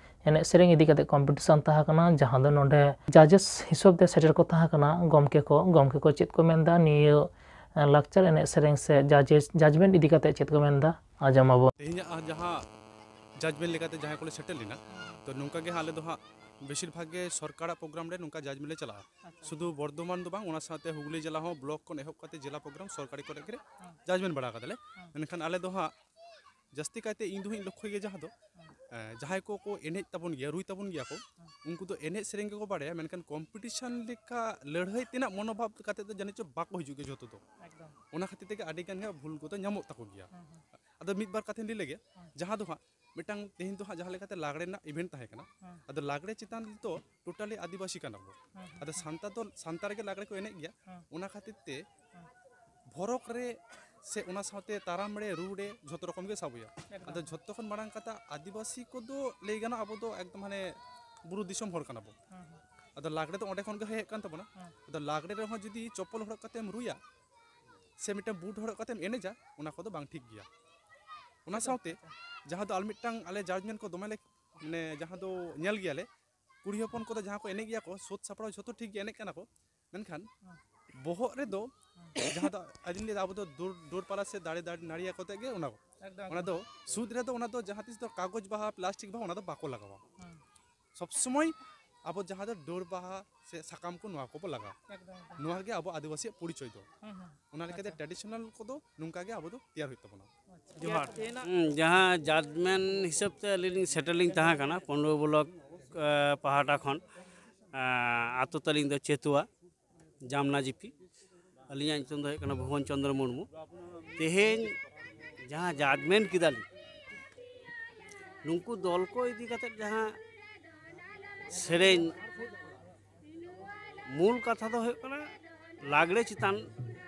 ᱮᱱᱮᱡ ᱥᱮᱨᱮᱧ ᱤᱫᱤ ᱠᱟᱛᱮ competition ᱛᱟᱦᱮᱸ ᱠᱟᱱᱟ, ᱡᱟᱦᱟᱸ ᱫᱚ ᱱᱚᱰᱮ judges ᱦᱤᱥᱟᱹᱵ ᱛᱮ ᱥᱮᱴᱮᱨ ᱠᱚ ᱛᱟᱦᱮᱸ ᱠᱟᱱᱟ ᱜᱚᱢᱠᱮ ᱠᱚ᱾ ᱜᱚᱢᱠᱮ ᱠᱚ ᱪᱮᱫ ᱠᱚ ᱢᱮᱱᱫᱟ ᱱᱤᱭᱟᱹ, ᱮ, ᱞᱟᱠᱪᱟᱨ ᱮᱱᱮᱡ ᱥᱮᱨᱮᱧ ᱥᱮ judges judgement ᱤᱫᱤ ᱠᱟᱛᱮ ᱪᱮᱫ ᱠᱚ ᱢᱮᱱᱫᱟ, ᱟᱸᱡᱚᱢ ᱟᱵᱚᱱ᱾ ᱛᱮᱦᱮᱧᱟᱜ ᱡᱟᱦᱟᱸ judgement ᱞᱮᱠᱟᱛᱮ ᱡᱟᱦᱟᱸᱭ ᱠᱚᱞᱮ ᱥᱮᱴᱮᱨ ᱞᱮᱱᱟ, ᱛᱚ ᱱᱚᱝᱠᱟ ᱜᱮ ᱦᱟᱸᱜ ᱟᱞᱮ ᱫᱚ ᱦᱟᱸᱜ ᱵᱮᱥᱤᱨ ᱵᱷᱟᱜᱽ ᱜᱮ ᱥᱚᱨᱠᱟᱨᱟᱜ program ᱨᱮ ᱱᱚᱝᱠᱟ judgement ᱞᱮ ᱪᱟᱞᱟᱜᱼᱟ᱾ ᱟᱪᱪᱷᱟ᱾ ᱥᱩᱫᱷᱩ ᱵᱚᱨᱫᱷᱚᱢᱟᱱ ᱫᱚ ᱵᱟᱝ, ᱚᱱᱟ ᱥᱟᱶᱛᱮ ᱦᱩᱜᱽᱞᱤ ᱡᱮᱞᱟ ᱦᱚᱸ block ᱠᱷᱚᱱ ᱮᱦᱚᱵ ᱠᱟᱛᱮ ᱡᱮᱞᱟ program ᱥᱚᱨᱠᱟᱨᱤ ᱠᱚᱨᱮ ᱜᱮ ᱦᱮᱸ᱾ Judgement ᱵᱟᱲᱟ ᱠᱟᱫᱟᱞᱮ᱾ ᱦᱮᱸ᱾ ᱢᱮᱱᱠᱷᱟᱱ ᱟᱞᱮ ᱫᱚ ᱦᱟᱸᱜ ᱡᱟᱹᱥᱛᱤ ᱠᱟᱭᱛᱮ ᱤᱧ ᱫᱚ ᱦᱟᱸᱜ ᱤᱧ ᱞᱚᱠᱠᱷᱚᱭ ᱜᱮᱭᱟ ᱡᱟᱦᱟᱸ ᱫᱚ, ᱦᱮᱸ᱾ ᱮ, ᱡᱟᱦᱟᱸᱭ ᱠᱚ ᱠᱚ ᱮᱱᱮᱡ ᱛᱟᱵᱚᱱ ᱜᱮᱭᱟ, ᱨᱩᱭ ᱛᱟᱵᱚᱱ ᱜᱮᱭᱟ ᱠᱚ, ᱦᱮᱸ᱾ ᱩᱱᱠᱩ ᱫᱚ ᱮᱱᱮᱡ ᱥᱮᱨᱮᱧ ᱜᱮᱠᱚ ᱵᱟᱲᱟᱭᱟ, ᱢᱮᱱᱠᱷᱟᱱ ᱠᱚᱢᱯᱤᱴᱤᱥᱚᱱ ᱞᱮᱠᱟ ᱞᱟᱹᱲᱦᱟᱹᱭ ᱛᱮᱱᱟᱜ ᱢᱚᱱᱳᱵᱷᱟᱵ ᱠᱟᱛᱮ ᱫᱚ ᱡᱟᱹᱱᱤᱡ ᱪᱚ ᱵᱟᱠᱚ ᱦᱤᱡᱩᱜ ᱜᱮᱭᱟ ᱡᱚᱛᱚ ᱫᱚ᱾ ᱮᱠᱫᱚᱢ᱾ ᱚᱱᱟ ᱠᱷᱟᱹᱛᱤᱨ ᱛᱮᱜᱮ ᱟᱹᱰᱤ ᱜᱟᱱ ᱜᱮ ᱵᱷᱩᱞ ᱠᱚᱫᱚ ᱧᱟᱢᱚᱜ ᱛᱟᱠᱚ ᱜᱮᱭᱟ᱾ ᱦᱮᱸ, ᱦᱮᱸ᱾ ᱟᱫᱚ ᱢᱤᱫ ᱵᱟᱨ ᱠᱟᱛᱷᱟᱧ ᱞᱟᱹᱭ ᱞᱮᱜᱮ, ᱦᱮᱸ᱾ ᱡᱟᱦᱟᱸ ᱫᱚ ᱦᱟᱸᱜ ᱢᱤᱫᱴᱟᱝ ᱛᱮᱦᱮᱧ ᱫᱚ ᱦᱟᱸᱜ ᱡᱟᱦᱟᱸ ᱞᱮᱠᱟᱛᱮ ᱞᱟᱜᱽᱲᱮ ᱨᱮᱱᱟᱜ ᱤᱵᱷᱮᱱᱴ ᱛᱟᱦᱮᱸ ᱠᱟᱱᱟ, ᱦᱮᱸ᱾ ᱟᱫᱚ ᱞᱟᱜᱽᱲᱮ ᱪᱮᱛᱟᱱ ᱫᱚ ᱴᱳᱴᱟᱞᱤ ᱟᱹᱫᱤᱵᱟᱹᱥᱤ ᱠᱟᱱᱟ ᱵᱚ᱾ ᱦᱮᱸ, ᱦᱮᱸ, ᱟᱫᱚ ᱦᱮᱸ᱾ ᱥᱟᱱᱛᱟᱲ ᱫᱚ, ᱥᱟᱱᱛᱟᱲ ᱜᱮ ᱞᱟᱜᱽᱲᱮ ᱠᱚ ᱮᱱᱮᱡ ᱜᱮᱭᱟ, ᱦᱮᱸ᱾ ᱚᱱᱟ ᱠᱷᱟᱹᱛᱤᱨ ᱛᱮ ᱦᱮᱸ᱾ ᱵᱷᱚᱨᱚᱠ ᱨᱮ ᱥᱮ ᱚᱱᱟ ᱥᱟᱶᱛᱮ ᱛᱟᱨᱟᱢ ᱨᱮ, ᱨᱩ ᱨᱮ ᱡᱷᱚᱛᱚ ᱨᱚᱠᱚᱢ ᱜᱮ ᱥᱟᱵ ᱦᱩᱭᱩᱜᱼᱟ᱾ ᱮᱠᱫᱚᱢ᱾ ᱟᱫᱚ ᱡᱷᱚᱛᱚ ᱠᱷᱚᱱ ᱢᱟᱲᱟᱝ ᱠᱟᱛᱷᱟ, ᱟᱹᱫᱤᱵᱟᱹᱥᱤ ᱠᱚᱫᱚ ᱞᱟᱹᱭ ᱜᱟᱱᱚᱜᱼᱟ ᱟᱵᱚ ᱫᱚ ᱮᱠᱫᱚᱢ ᱦᱟᱱᱮ ᱵᱩᱨᱩ ᱫᱤᱥᱚᱢ ᱦᱚᱲ ᱠᱟᱱᱟ ᱵᱚ᱾ ᱦᱮᱸ, ᱦᱮᱸ᱾ ᱟᱫᱚ ᱞᱟᱜᱽᱲᱮ ᱫᱚ ᱚᱸᱰᱮ ᱠᱷᱚᱱ ᱜᱮ ᱦᱮᱡ ᱟᱠᱟᱱ ᱛᱟᱵᱚᱱᱟ᱾ ᱦᱮᱸ᱾ ᱟᱫᱚ ᱞᱟᱜᱽᱲᱮ ᱨᱮᱦᱚᱸ ᱡᱩᱫᱤ ᱪᱚᱯᱯᱚᱞ ᱦᱚᱨᱚᱜ ᱠᱟᱛᱮᱢ ᱨᱩᱭᱟ ᱥᱮ ᱢᱤᱫᱴᱟᱝ ᱵᱩᱴ ᱦᱚᱨᱚᱜ ᱠᱟᱛᱮᱢ ᱮᱱᱮᱡᱟ, ᱚᱱᱟ ᱠᱚᱫᱚ ᱵᱟᱝ ᱴᱷᱤᱠ ᱜᱮᱭᱟ᱾ ᱚᱱᱟ ᱟᱪᱪᱷᱟ, ᱥᱟᱶᱛᱮ ᱟᱪᱪᱷᱟ᱾ ᱡᱟᱦᱟᱸ ᱫᱚ ᱟᱨ ᱢᱤᱫᱴᱟᱝ ᱟᱞᱮ ᱡᱟᱡᱽᱢᱮᱱᱴ ᱠᱚ ᱫᱚᱢᱮ ᱞᱮ, ᱢᱟᱱᱮ, ᱡᱟᱦᱟᱸ ᱫᱚ ᱧᱮᱞ ᱜᱮᱭᱟᱞᱮ, ᱠᱩᱲᱤ ᱦᱚᱯᱚᱱ ᱠᱚᱫᱚ ᱡᱟᱦᱟᱸ ᱠᱚ ᱮᱱᱮᱡ ᱜᱮᱭᱟ ᱠᱚ, ᱥᱟᱹᱛ ᱥᱟᱯᱲᱟᱣ ᱡᱷᱚᱛᱚ ᱴᱷᱤᱠ ᱜᱮ ᱮᱱᱮᱡ ᱠᱟᱱᱟ ᱠᱚ, ᱢᱮᱱᱠᱷᱟᱱ ᱦᱮᱸ᱾ ᱵᱚᱦᱚᱜ ᱨᱮᱫᱚ ᱦᱮᱸ᱾ ᱡᱟᱦᱟᱸ ᱫᱚ ᱟᱹᱞᱤᱧ ᱞᱟᱹᱭᱫᱟ, ᱟᱵᱚ ᱫᱚ ᱰᱳᱨ, ᱰᱳᱨ ᱯᱟᱞᱟ ᱥᱮ ᱫᱟᱲᱮ, ᱫᱟᱲᱮ ᱱᱟᱹᱲᱤᱭᱟ ᱠᱚᱛᱮ ᱜᱮ ᱚᱱᱟ ᱠᱚ᱾ ᱮᱠᱫᱚᱢ, ᱚᱱᱟ ᱮᱠᱫᱚᱢ᱾ ᱫᱚ ᱥᱩᱫ ᱨᱮᱫᱚ ᱚᱱᱟ ᱫᱚ ᱡᱟᱦᱟᱸ ᱛᱤᱥ ᱫᱚ ᱠᱟᱜᱚᱡᱽ ᱵᱟᱦᱟ, ᱯᱞᱟᱥᱴᱤᱠ ᱵᱟᱦᱟ, ᱚᱱᱟ ᱫᱚ ᱵᱟᱠᱚ ᱞᱟᱜᱟᱣᱟ᱾ ᱦᱮᱸ᱾ ᱥᱚᱵᱽ ᱥᱚᱢᱚᱭ ᱟᱵᱚ ᱡᱟᱦᱟᱸ ᱫᱚ ᱰᱟᱹᱨ ᱵᱟᱦᱟ ᱥᱮ ᱥᱟᱠᱟᱢ ᱠᱚ, ᱱᱚᱣᱟ ᱠᱚᱵᱚ ᱞᱟᱜᱟᱣᱟ᱾ ᱮᱠᱫᱚᱢ, ᱮᱠᱫᱚᱢ᱾ ᱱᱚᱣᱟ ᱜᱮ ᱟᱵᱚ ᱟᱹᱫᱤᱵᱟᱹᱥᱤᱭᱟᱜ ᱯᱚᱨᱤᱪᱚᱭ ᱫᱚ᱾ ᱦᱩᱸ, ᱦᱩᱸ᱾ ᱚᱱᱟ ᱞᱮᱠᱟᱛᱮ ᱟᱪᱪᱷᱟ᱾ ᱴᱨᱟᱰᱤᱥᱚᱱᱟᱞ ᱠᱚᱫᱚ ᱱᱚᱝᱠᱟ ᱜᱮ ᱟᱵᱚ ᱫᱚ ᱛᱮᱭᱟᱨ ᱦᱩᱭᱩᱜ ᱛᱟᱵᱚᱱᱟ᱾ ᱡᱚᱦᱟᱨ᱾ ᱦᱩᱸ, ᱡᱟᱦᱟᱸ ᱡᱟᱡᱽᱢᱮᱱ ᱦᱤᱥᱟᱹᱵ ᱛᱮ ᱟᱹᱞᱤᱧ ᱞᱤᱧ ᱥᱮᱴᱮᱨ ᱞᱤᱧ ᱛᱟᱦᱮᱸ ᱠᱟᱱᱟ, ᱯᱚᱱᱨᱚ ᱵᱞᱚᱠ, ᱮ, ᱯᱟᱦᱴᱟ ᱠᱷᱚᱱ, ᱮ, ᱟᱛᱳ ᱛᱟᱹᱞᱤᱧ ᱫᱚ ᱪᱮᱛᱩᱣᱟ, ᱡᱟᱢᱱᱟ ᱡᱤᱯᱤ᱾ ᱟᱹᱞᱤᱧᱟᱜ ᱧᱩᱛᱩᱢ ᱫᱚ ᱦᱩᱭᱩᱜ ᱠᱟᱱᱟ ᱵᱷᱩᱵᱚᱱ ᱪᱚᱸᱫᱨᱚ ᱢᱩᱨᱢᱩ᱾ ᱛᱮᱦᱮᱧ ᱡᱟᱦᱟᱸ ᱡᱟᱡᱽᱢᱮᱱ ᱠᱮᱫᱟᱞᱤᱧ, ᱱᱩᱠᱩ ᱫᱚᱞ ᱠᱚ ᱤᱫᱤ ᱠᱟᱛᱮᱫ ᱡᱟᱦᱟᱸ ᱥᱮᱨᱮᱧ, ᱢᱩᱞ ᱠᱟᱛᱷᱟ ᱫᱚ ᱦᱩᱭᱩᱜ ᱠᱟᱱᱟ ᱞᱟᱜᱽᱲᱮ ᱪᱮᱛᱟᱱ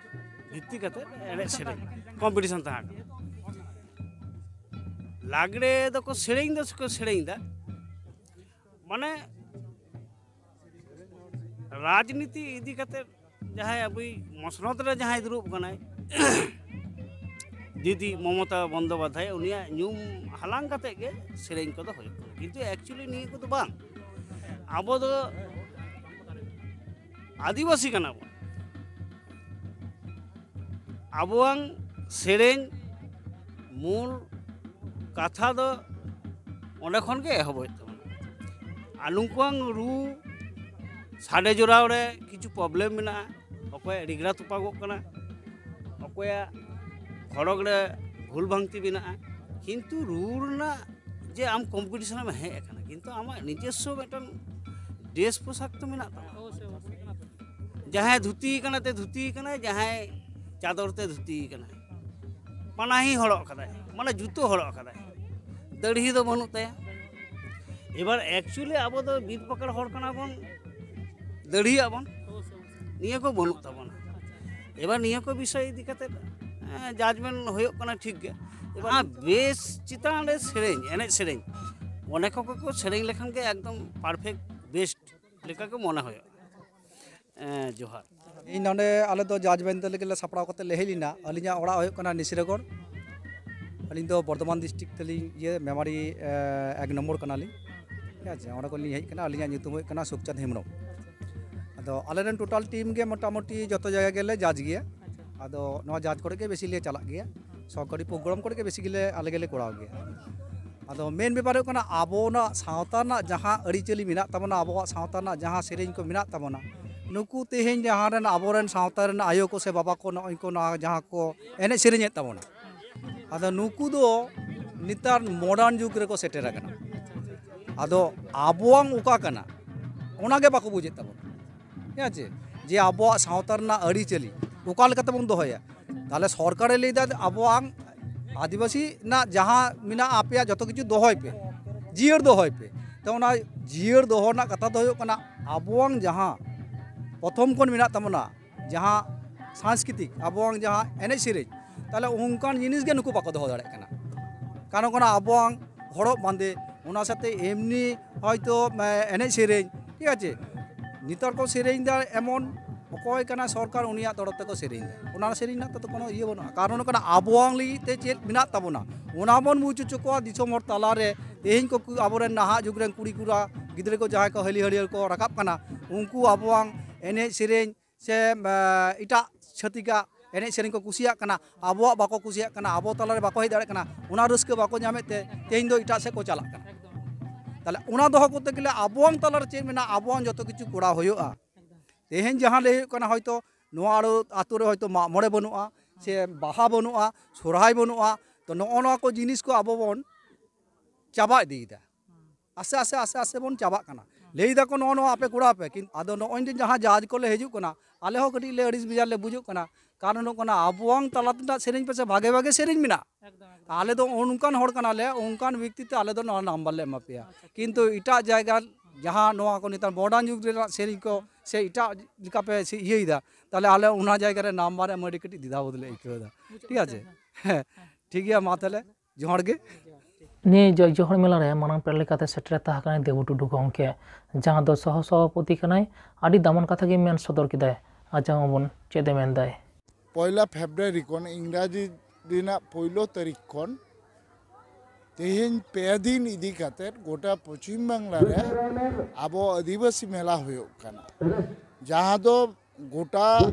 ᱵᱷᱤᱛᱛᱤ ᱠᱟᱛᱮᱫ ᱮᱱᱮᱡ ᱥᱮᱨᱮᱧ ᱠᱚᱢᱯᱤᱴᱤᱥᱚᱱ ᱛᱟᱦᱮᱸ ᱠᱟᱱᱟ᱾ ᱞᱟᱜᱽᱲᱮ ᱫᱚᱠᱚ ᱥᱮᱨᱮᱧ ᱫᱚ ᱥᱮᱠᱚ ᱥᱮᱨᱮᱧ ᱮᱫᱟ, ᱢᱟᱱᱮ ᱨᱟᱡᱽᱱᱤᱛᱤ ᱤᱫᱤ ᱠᱟᱛᱮᱫ ᱡᱟᱦᱟᱸᱭ ᱟᱵᱚᱭᱤᱡ ᱢᱚᱥᱱᱚᱛ ᱨᱮ ᱡᱟᱦᱟᱸᱭ ᱫᱩᱲᱩᱵ ᱠᱟᱱᱟᱭ, ᱫᱤᱫᱤ ᱢᱚᱢᱚᱛᱟ ᱵᱚᱱᱫᱳᱯᱟᱫᱽᱫᱷᱟᱭ, ᱩᱱᱤᱭᱟᱜ ᱧᱩᱢ ᱦᱟᱞᱟᱝ ᱠᱟᱛᱮᱫ ᱜᱮ ᱥᱮᱨᱮᱧ ᱠᱚᱫᱚ ᱦᱩᱭᱩᱜ ᱠᱟᱱᱟ, ᱠᱤᱱᱛᱩ ᱮᱠᱪᱩᱭᱮᱞᱤ ᱱᱤᱭᱟᱹ ᱠᱚᱫᱚ ᱵᱟᱝ᱾ ᱟᱵᱚ ᱫᱚ ᱟᱹᱫᱤᱵᱟᱹᱥᱤ ᱠᱟᱱᱟ ᱵᱚᱱ᱾ ᱟᱵᱚᱣᱟᱝ ᱥᱮᱨᱮᱧ ᱢᱩᱞ ᱠᱟᱛᱷᱟ ᱫᱚ ᱚᱸᱰᱮ ᱠᱷᱚᱱ ᱜᱮ ᱮᱦᱚᱵ ᱦᱩᱭᱩᱜ ᱛᱟᱵᱚᱱᱟ᱾ ᱟᱨ ᱱᱩᱠᱩᱣᱟᱝ ᱨᱩ ᱥᱟᱰᱮ ᱡᱚᱲᱟᱣ ᱨᱮ ᱠᱤᱪᱷᱩ ᱯᱨᱚᱵᱞᱮᱢ ᱢᱮᱱᱟᱜᱼᱟ, ᱚᱠᱚᱭᱟᱜ ᱨᱤᱜᱽᱲᱟ ᱛᱚᱯᱟᱜᱚᱜ ᱠᱟᱱᱟ, ᱚᱠᱚᱭᱟᱜ ᱠᱷᱚᱲᱚᱜ ᱨᱮ ᱵᱷᱩᱞ ᱵᱷᱟᱝᱛᱤ ᱢᱮᱱᱟᱜᱼᱟ, ᱠᱤᱱᱛᱩ ᱨᱩ ᱨᱮᱱᱟᱜ ᱡᱮ ᱟᱢ ᱠᱚᱢᱯᱤᱴᱤᱥᱚᱱ ᱮᱢ ᱦᱮᱡ ᱟᱠᱟᱱᱟ, ᱠᱤᱱᱛᱩ ᱟᱢᱟᱜ ᱱᱤᱡᱚᱥᱥᱚ ᱢᱤᱫᱴᱟᱝ ᱰᱨᱮᱥ ᱯᱳᱥᱟᱠ ᱛᱚ ᱢᱮᱱᱟᱜ ᱛᱟᱢᱟ᱾ ᱡᱟᱦᱟᱸᱭ ᱫᱷᱩᱛᱤ ᱠᱟᱱᱟ ᱛᱮ ᱫᱷᱩᱛᱤ ᱠᱟᱱᱟᱭ, ᱡᱟᱦᱟᱸᱭ ᱪᱟᱫᱚᱨ ᱛᱮ ᱫᱷᱩᱛᱤ ᱠᱟᱱᱟᱭ, ᱯᱟᱱᱟᱦᱤ ᱦᱚᱨᱚᱜ ᱠᱟᱫᱟᱭ, ᱢᱟᱱᱮ ᱡᱩᱛᱟᱹ ᱦᱚᱨᱚᱜ ᱠᱟᱫᱟᱭ, ᱫᱟᱹᱲᱦᱤ ᱫᱚ ᱵᱟᱹᱱᱩᱜ ᱛᱟᱭᱟ᱾ ᱮᱵᱟᱨ ᱮᱠᱪᱩᱭᱮᱞᱤ ᱟᱵᱚ ᱫᱚ ᱵᱤᱨ ᱯᱟᱠᱟᱲ ᱦᱚᱲ ᱠᱟᱱᱟ ᱵᱚᱱ, ᱫᱟᱹᱲᱦᱤᱭᱟᱜ ᱵᱚᱱ, ᱱᱤᱭᱟᱹ ᱠᱚ ᱵᱟᱹᱱᱩᱜ ᱛᱟᱵᱚᱱᱟ᱾ ᱮᱵᱟᱨ ᱱᱤᱭᱟᱹ ᱠᱚ ᱵᱤᱥᱚᱭ ᱤᱫᱤ ᱠᱟᱛᱮ ᱡᱟᱡᱽᱢᱮᱱᱴ ᱦᱩᱭᱩᱜ ᱠᱟᱱᱟ ᱴᱷᱤᱠ ᱜᱮ᱾ ᱮᱵᱟᱨ ᱵᱮᱥ ᱪᱮᱛᱟᱱ ᱨᱮ ᱥᱮᱨᱮᱧ, ᱮᱱᱮᱡ ᱥᱮᱨᱮᱧ, ᱚᱱᱮ ᱠᱚ ᱠᱚ ᱥᱮᱨᱮᱧ ᱞᱮᱠᱷᱟᱱ ᱜᱮ ᱮᱠᱫᱚᱢ ᱯᱟᱨᱯᱷᱮᱠᱴ ᱵᱮᱥᱴ ᱞᱮᱠᱟ ᱜᱮ ᱢᱚᱱᱮ ᱦᱩᱭᱩᱜᱼᱟ᱾ ᱮᱸ, ᱡᱚᱦᱟᱨ᱾ ᱤᱧ ᱱᱚᱰᱮ ᱟᱞᱮ ᱫᱚ ᱡᱟᱡᱽ ᱵᱮᱧᱪ ᱞᱟᱹᱜᱤᱫ ᱞᱮ ᱥᱟᱯᱲᱟᱣ ᱠᱟᱛᱮ ᱞᱮ ᱦᱮᱡ ᱞᱮᱱᱟ᱾ ᱟᱹᱞᱤᱧᱟᱜ ᱚᱲᱟᱜ ᱦᱩᱭᱩᱜ ᱠᱟᱱᱟ ᱱᱤᱥᱤᱨᱟᱜᱚᱲ᱾ ᱟᱹᱞᱤᱧ ᱫᱚ ᱵᱚᱨᱫᱷᱚᱢᱟᱱ ᱰᱤᱥᱴᱨᱤᱠᱴ ᱛᱮᱞᱤᱧ ᱤᱭᱟᱹ ᱢᱮᱢᱟᱨᱤ, ᱮ, ᱮᱠ ᱱᱚᱢᱵᱚᱨ ᱠᱟᱱᱟᱞᱤᱧ᱾ ᱴᱷᱤᱠ ᱟᱪᱷᱮ, ᱚᱸᱰᱮ ᱠᱷᱚᱱ ᱞᱤᱧ ᱦᱮᱡ ᱠᱟᱱᱟ᱾ ᱟᱹᱞᱤᱧᱟᱜ ᱧᱩᱛᱩᱢ ᱦᱩᱭᱩᱜ ᱠᱟᱱᱟ ᱥᱩᱠᱪᱟᱸᱫᱽ ᱦᱮᱢᱵᱨᱚᱢ᱾ ᱟᱫᱚ ᱟᱞᱮ ᱨᱮᱱ ᱴᱳᱴᱟᱞ ᱴᱤᱢ ᱜᱮ ᱢᱚᱴᱟᱢᱩᱴᱤ ᱡᱚᱛᱚ ᱡᱟᱭᱜᱟ ᱜᱮᱞᱮ ᱡᱟᱡᱽ ᱜᱮᱭᱟ᱾ ᱟᱫᱚ ᱱᱚᱣᱟ ᱡᱟᱡᱽ ᱠᱚᱨᱮ ᱜᱮ ᱵᱮᱥᱤ ᱞᱮ ᱪᱟᱞᱟᱜ ᱜᱮᱭᱟ, ᱥᱚᱨᱠᱟᱨᱤ ᱯᱨᱳᱜᱨᱟᱢ ᱠᱚᱨᱮ ᱜᱮ ᱵᱮᱥᱤ ᱜᱮᱞᱮ, ᱟᱞᱮ ᱜᱮᱞᱮ ᱠᱚᱨᱟᱣ ᱜᱮᱭᱟ᱾ ᱟᱫᱚ ᱢᱮᱱ ᱵᱮᱯᱟᱨ ᱦᱩᱭᱩᱜ ᱠᱟᱱᱟ, ᱟᱵᱚᱱᱟᱜ ᱥᱟᱶᱛᱟ ᱨᱮᱱᱟᱜ ᱡᱟᱦᱟᱸ ᱟᱹᱨᱤᱪᱟᱹᱞᱤ ᱢᱮᱱᱟᱜ ᱛᱟᱵᱚᱱᱟ, ᱟᱵᱚᱣᱟᱜ ᱥᱟᱶᱛᱟ ᱨᱮᱱᱟᱜ ᱡᱟᱦᱟᱸ ᱥᱮᱨᱮᱧ ᱠᱚ ᱢᱮᱱᱟᱜ ᱛᱟᱵᱚᱱᱟ, ᱱᱩᱠᱩ ᱛᱮᱦᱮᱧ ᱡᱟᱦᱟᱸ ᱨᱮᱱ ᱟᱵᱚᱨᱮᱱ ᱥᱟᱶᱛᱟ ᱨᱮᱱ ᱟᱭᱳ ᱠᱚ ᱥᱮ ᱵᱟᱵᱟ ᱠᱚ ᱱᱚᱜᱼᱚᱭ ᱠᱚ ᱱᱚᱣᱟ ᱡᱟᱦᱟᱸ ᱠᱚ ᱮᱱᱮᱡ ᱥᱮᱨᱮᱧᱮᱫ ᱛᱟᱵᱚᱱᱟ, ᱟᱫᱚ ᱱᱩᱠᱩ ᱫᱚ ᱱᱮᱛᱟᱨ ᱢᱚᱰᱟᱨᱱ ᱡᱩᱜᱽ ᱨᱮᱠᱚ ᱥᱮᱴᱮᱨ ᱟᱠᱟᱱᱟ᱾ ᱟᱫᱚ ᱟᱵᱚᱣᱟᱝ ᱚᱠᱟ ᱠᱟᱱᱟ, ᱚᱱᱟᱜᱮ ᱵᱟᱠᱚ ᱵᱩᱡᱮᱫ ᱛᱟᱵᱚᱱᱟ᱾ ᱴᱷᱤᱠ ᱟᱪᱷᱮ, ᱡᱮ ᱟᱵᱚᱣᱟᱜ ᱥᱟᱶᱛᱟ ᱨᱮᱱᱟᱜ ᱟᱹᱨᱤᱪᱟᱹᱞᱤ ᱚᱠᱟ ᱞᱮᱠᱟ ᱛᱮᱵᱚᱱ ᱫᱚᱦᱚᱭᱟ᱾ ᱛᱟᱦᱚᱞᱮ ᱥᱚᱨᱠᱟᱨᱮ ᱞᱟᱹᱭᱫᱟ, ᱟᱵᱚᱣᱟᱜ ᱟᱹᱫᱤᱵᱟᱹᱥᱤ ᱨᱮᱱᱟᱜ ᱡᱟᱦᱟᱸ ᱢᱮᱱᱟᱜᱼᱟ ᱟᱯᱮᱭᱟᱜ, ᱡᱚᱛᱚ ᱠᱤᱪᱷᱩ ᱫᱚᱦᱚᱭ ᱯᱮ, ᱡᱤᱭᱟᱹᱲ ᱫᱚᱦᱚᱭ ᱯᱮ᱾ ᱛᱚ, ᱚᱱᱟ ᱡᱤᱭᱟᱹᱲ ᱫᱚᱦᱚ ᱨᱮᱱᱟᱜ ᱠᱟᱛᱷᱟ ᱫᱚ ᱦᱩᱭᱩᱜ ᱠᱟᱱᱟ, ᱟᱵᱚᱣᱟᱝ ᱡᱟᱦᱟᱸ ᱯᱨᱚᱛᱷᱚᱢ ᱠᱷᱚᱱ ᱢᱮᱱᱟᱜ ᱛᱟᱵᱚᱱᱟ, ᱡᱟᱦᱟᱸ ᱥᱟᱝᱥᱠᱨᱤᱛᱤᱠ, ᱟᱵᱚᱣᱟᱝ ᱡᱟᱦᱟᱸ ᱮᱱᱮᱡ ᱥᱮᱨᱮᱧ, ᱛᱟᱦᱚᱞᱮ ᱚᱱᱠᱟᱱ ᱡᱤᱱᱤᱥ ᱜᱮ ᱱᱩᱠᱩ ᱵᱟᱠᱚ ᱫᱚᱦᱚ ᱫᱟᱲᱮᱭᱟᱜ ᱠᱟᱱᱟ᱾ ᱠᱟᱨᱚᱱ ᱠᱟᱱᱟ ᱟᱵᱚᱣᱟᱝ ᱦᱚᱨᱚᱜ ᱵᱟᱸᱫᱮ, ᱚᱱᱟ ᱥᱟᱛᱮ ᱮᱢᱱᱤ ᱦᱚᱭᱛᱳ, ᱮ, ᱮᱱᱮᱡ ᱥᱮᱨᱮᱧ, ᱴᱷᱤᱠ ᱟᱪᱷᱮ? ᱱᱮᱛᱟᱨ ᱠᱚ ᱥᱮᱨᱮᱧ ᱫᱟ ᱮᱢᱚᱱ, ᱚᱠᱚᱭ ᱠᱟᱱᱟ ᱥᱚᱨᱠᱟᱨ, ᱩᱱᱤᱭᱟᱜ ᱛᱚᱨᱚᱯ ᱛᱮᱠᱚ ᱥᱮᱨᱮᱧ ᱫᱟ᱾ ᱚᱱᱟ ᱥᱮᱨᱮᱧ ᱨᱮᱱᱟᱜ ᱛᱮᱫᱚ ᱠᱳᱱᱳ ᱤᱭᱟᱹ ᱵᱟᱹᱱᱩᱜᱼᱟ᱾ ᱠᱟᱨᱚᱱ ᱠᱟᱱᱟ ᱟᱵᱚᱣᱟᱝ ᱞᱟᱹᱜᱤᱫ ᱛᱮ ᱪᱮᱫ ᱢᱮᱱᱟᱜ ᱛᱟᱵᱚᱱᱟ, ᱚᱱᱟ ᱵᱚᱱ ᱵᱩᱡᱽ ᱦᱚᱪᱚ ᱠᱚᱣᱟ ᱫᱤᱥᱚᱢ ᱦᱚᱲ ᱛᱟᱞᱟᱨᱮ᱾ ᱛᱮᱦᱮᱧ ᱠᱚ ᱠᱩ-, ᱟᱵᱚᱨᱮᱱ ᱱᱟᱦᱟᱜ ᱡᱩᱜᱽ ᱨᱮᱱ ᱠᱩᱲᱤ ᱠᱚᱲᱟ ᱜᱤᱫᱽᱨᱟᱹ ᱠᱚ ᱡᱟᱦᱟᱸᱭ ᱠᱚ ᱦᱟᱹᱞᱤ ᱦᱟᱹᱲᱭᱟᱹᱨ ᱠᱚ ᱨᱟᱠᱟᱵ ᱠᱟᱱᱟ, ᱩᱱᱠᱩ ᱟᱵᱚᱣᱟᱝ ᱮᱱᱮᱡ ᱥᱮᱨᱮᱧ ᱥᱮ, ᱮ, ᱮᱴᱟᱜ ᱪᱷᱟᱹᱛᱤᱠᱟᱜ ᱮᱱᱮᱡ ᱥᱮᱨᱮᱧ ᱠᱚ ᱠᱩᱥᱤᱭᱟᱜ ᱠᱟᱱᱟ, ᱟᱵᱚᱣᱟᱜ ᱵᱟᱠᱚ ᱠᱩᱥᱤᱭᱟᱜ ᱠᱟᱱᱟ, ᱟᱵᱚ ᱛᱟᱞᱟᱨᱮ ᱵᱟᱠᱚ ᱦᱮᱡ ᱫᱟᱲᱮᱭᱟᱜ ᱠᱟᱱᱟ, ᱚᱱᱟ ᱨᱟᱹᱥᱠᱟᱹ ᱵᱟᱠᱚ ᱧᱟᱢᱮᱫ ᱛᱮ ᱛᱮᱦᱮᱧ ᱫᱚ ᱮᱴᱟᱜ ᱥᱮᱫ ᱠᱚ ᱪᱟᱞᱟᱜ ᱠᱟᱱᱟ᱾ ᱛᱟᱦᱚᱞᱮ ᱚᱱᱟ ᱫᱚᱦᱚ ᱠᱚᱨᱛᱮ ᱜᱮᱞᱮ ᱟᱵᱚᱣᱟᱝ ᱛᱟᱞᱟᱨᱮ ᱪᱮᱫ ᱢᱮᱱᱟᱜᱼᱟ, ᱟᱵᱚᱣᱟᱝ ᱡᱚᱛᱚ ᱠᱤᱪᱷᱩ ᱠᱚᱨᱟᱣ ᱦᱩᱭᱩᱜᱼᱟ᱾ ᱛᱮᱦᱮᱧ ᱡᱟᱦᱟᱸ ᱞᱟᱹᱭ ᱦᱩᱭᱩᱜ ᱠᱟᱱᱟ, ᱦᱚᱭᱛᱳ ᱱᱚᱣᱟ ᱟᱲᱳ-, ᱟᱛᱳ ᱨᱮ ᱦᱚᱭᱛᱳ ᱢᱟᱜ ᱢᱚᱬᱮ ᱵᱟᱹᱱᱩᱜᱼᱟ, ᱥᱮ ᱵᱟᱦᱟ ᱵᱟᱹᱱᱩᱜᱼᱟ, ᱥᱚᱨᱦᱟᱭ ᱵᱟᱹᱱᱩᱜᱼᱟ, ᱛᱚ ᱱᱚᱜᱼᱚ ᱱᱚᱣᱟ ᱠᱚ ᱡᱤᱱᱤᱥ ᱠᱚ ᱟᱵᱚ ᱵᱚᱱ ᱪᱟᱵᱟ ᱤᱫᱤᱭᱮᱫᱟ᱾ ᱟᱥᱛᱮ ᱟᱥᱛᱮ ᱟᱥᱛᱮ ᱟᱥᱛᱮ ᱵᱚᱱ ᱪᱟᱵᱟᱜ ᱠᱟᱱᱟ᱾ ᱞᱟᱹᱭ ᱫᱟᱠᱚ ᱱᱚᱜᱼᱚ ᱱᱚᱣᱟ ᱟᱯᱮ ᱠᱚᱨᱟᱣ ᱯᱮ, ᱠᱤᱱᱛᱩ ᱟᱫᱚ ᱱᱚᱜᱼᱚᱭ ᱡᱮ ᱡᱟᱦᱟᱸ ᱡᱟᱡᱽ ᱠᱚᱞᱮ ᱦᱤᱡᱩᱜ ᱠᱟᱱᱟ, ᱟᱞᱮ ᱦᱚᱸ ᱠᱟᱹᱴᱤᱡ ᱞᱮ ᱟᱹᱲᱤᱥ ᱵᱮᱡᱟᱨ ᱞᱮ ᱵᱩᱡᱩᱜ ᱠᱟᱱᱟ᱾ ᱠᱟᱨᱚᱱ ᱦᱩᱭᱩᱜ ᱠᱟᱱᱟ, ᱟᱵᱚᱣᱟᱝ ᱛᱟᱞᱟ ᱨᱮᱱᱟᱜ ᱥᱮᱨᱮᱧ ᱯᱮᱥᱮ ᱵᱷᱟᱜᱮ ᱵᱷᱟᱜᱮ ᱥᱮᱨᱮᱧ ᱢᱮᱱᱟᱜᱼᱟ᱾ ᱟᱞᱮ ᱫᱚ ᱚᱱᱠᱟᱱ ᱦᱚᱲ ᱠᱟᱱᱟᱞᱮ, ᱚᱱᱠᱟᱱ ᱵᱮᱠᱛᱤ ᱛᱮ ᱟᱞᱮ ᱫᱚ ᱱᱚᱣᱟ ᱱᱟᱢᱵᱟᱨ ᱞᱮ ᱮᱢᱟ ᱯᱮᱭᱟ᱾ ᱠᱤᱱᱛᱩ ᱮᱴᱟᱜ ᱡᱟᱭᱜᱟ ᱡᱟᱦᱟᱸ ᱱᱚᱣᱟ ᱠᱚ ᱱᱮᱛᱟᱨ ᱢᱚᱰᱟᱨᱱ ᱡᱩᱜᱽ ᱨᱮᱱᱟᱜ ᱥᱮᱨᱮᱧ ᱠᱚ ᱥᱮ ᱮᱴᱟᱜ ᱞᱮᱠᱟ ᱯᱮ ᱥᱮ ᱤᱭᱟᱹᱭᱮᱫᱟ, ᱛᱟᱦᱞᱮ ᱟᱞᱮ ᱚᱱᱟ ᱡᱟᱭᱜᱟ ᱨᱮ ᱱᱟᱢᱵᱟᱨ ᱮᱢ ᱟᱹᱰᱤ ᱠᱟᱹᱴᱤᱡ ᱫᱤᱫᱷᱟ ᱵᱚᱫ ᱞᱮ ᱟᱹᱭᱠᱟᱹᱣ ᱮᱫᱟ᱾ ᱴᱷᱤᱠ ᱟᱪᱷᱮ? ᱦᱮᱸ, ᱴᱷᱤᱠ ᱜᱮᱭᱟ, ᱢᱟ ᱛᱟᱦᱞᱮ ᱡᱚᱦᱟᱨ ᱜᱮ᱾ ᱱᱤᱭᱟᱹ ᱡᱚᱭ ᱡᱚᱦᱚᱲ ᱢᱮᱞᱟ ᱨᱮ ᱢᱟᱨᱟᱝ ᱯᱮᱲᱟ ᱞᱮᱠᱟᱛᱮ ᱥᱮᱴᱮᱨ ᱛᱟᱦᱮᱸ ᱠᱟᱱᱟᱭ ᱫᱮᱵᱩ ᱴᱩᱰᱩ ᱜᱚᱢᱠᱮ, ᱡᱟᱦᱟᱸ ᱫᱚ ᱥᱚᱦᱚ ᱥᱚᱵᱷᱟᱯᱚᱛᱤ ᱠᱟᱱᱟᱭ᱾ ᱟᱹᱰᱤ ᱫᱟᱢᱟᱱ ᱠᱟᱛᱷᱟ ᱜᱮ ᱢᱮᱱ ᱥᱚᱫᱚᱨ ᱠᱮᱫᱟᱭ᱾ ᱟᱸᱡᱚᱢ ᱟᱵᱚᱱ ᱪᱮᱫ ᱮ ᱢᱮᱱᱫᱟᱭ᱾ ᱯᱚᱭᱞᱟ ᱯᱷᱮᱵᱽᱨᱩᱣᱟᱨᱤ ᱠᱷᱚᱱ, ᱤᱝᱨᱟᱡᱤ ᱨᱮᱱᱟᱜ ᱯᱳᱭᱞᱳ ᱛᱟᱹᱨᱤᱠᱷ ᱠᱷᱚᱱ ᱛᱮᱦᱮᱧ ᱯᱮ ᱫᱤᱱ ᱤᱫᱤ ᱠᱟᱛᱮᱫ ᱜᱚᱴᱟ ᱯᱚᱪᱷᱤᱢ ᱵᱟᱝᱞᱟ ᱨᱮ ᱟᱵᱚ ᱟᱹᱫᱤᱵᱟᱹᱥᱤ ᱢᱮᱞᱟ ᱦᱩᱭᱩᱜ ᱠᱟᱱᱟ, ᱡᱟᱦᱟᱸ ᱫᱚ ᱜᱚᱴᱟ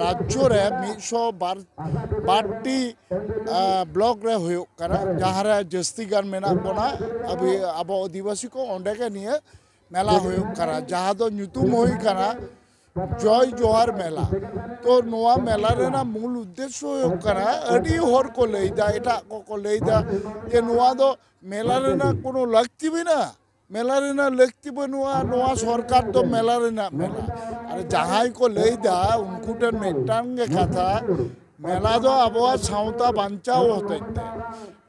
ᱨᱟᱡᱽᱡᱚ ᱨᱮ ᱢᱤᱫᱥᱚ ᱵᱟᱨ, ᱵᱟᱨ ᱴᱤ, ᱟ, ᱵᱞᱚᱠ ᱨᱮ ᱦᱩᱭᱩᱜ ᱠᱟᱱᱟ, ᱡᱟᱦᱟᱸ ᱨᱮ ᱡᱟᱹᱥᱛᱤ ᱜᱟᱱ ᱢᱮᱱᱟᱜ ᱵᱚᱱᱟ ᱟᱵᱚ, ᱟᱵᱚ ᱟᱹᱫᱤᱵᱟᱹᱥᱤ ᱠᱚ᱾ ᱚᱸᱰᱮ ᱜᱮ ᱱᱤᱭᱟᱹ ᱢᱮᱞᱟ ᱦᱩᱭᱩᱜ ᱠᱟᱱᱟ, ᱡᱟᱦᱟᱸ ᱫᱚ ᱧᱩᱛᱩᱢ ᱦᱩᱭ ᱠᱟᱱᱟ ᱡᱚᱭ ᱡᱚᱦᱟᱨ ᱢᱮᱞᱟ᱾ ᱛᱚ ᱱᱚᱣᱟ ᱢᱮᱞᱟ ᱨᱮᱱᱟᱜ ᱢᱩᱞ ᱩᱫᱽᱫᱮᱥᱥᱚ ᱦᱩᱭᱩᱜ ᱠᱟᱱᱟ, ᱟᱹᱰᱤ ᱦᱚᱲ ᱠᱚ ᱞᱟᱹᱭᱫᱟ, ᱮᱴᱟᱜ ᱠᱚᱠᱚ ᱞᱟᱹᱭᱫᱟ ᱡᱮ ᱱᱚᱣᱟ ᱫᱚ ᱢᱮᱞᱟ ᱨᱮᱱᱟᱜ ᱠᱳᱱᱳ ᱞᱟᱹᱠᱛᱤ ᱢᱮᱱᱟᱜᱼᱟ? ᱢᱮᱞᱟ ᱨᱮᱱᱟᱜ ᱞᱟᱹᱠᱛᱤ ᱵᱟᱹᱱᱩᱜᱼᱟ, ᱱᱚᱣᱟ ᱥᱚᱨᱠᱟᱨ ᱫᱚ ᱢᱮᱞᱟ ᱨᱮᱱᱟᱜ ᱢᱮᱞᱟ᱾ ᱟᱨ ᱡᱟᱦᱟᱸᱭ ᱠᱚ ᱞᱟᱹᱭᱫᱟ, ᱩᱱᱠᱩ ᱴᱷᱮᱱ ᱢᱤᱫᱴᱟᱝ ᱜᱮ ᱠᱟᱛᱷᱟ, ᱢᱮᱞᱟ ᱫᱚ ᱟᱵᱚᱣᱟᱜ ᱥᱟᱶᱛᱟ ᱵᱟᱧᱪᱟᱣ ᱦᱚᱛᱮᱡ ᱛᱮ,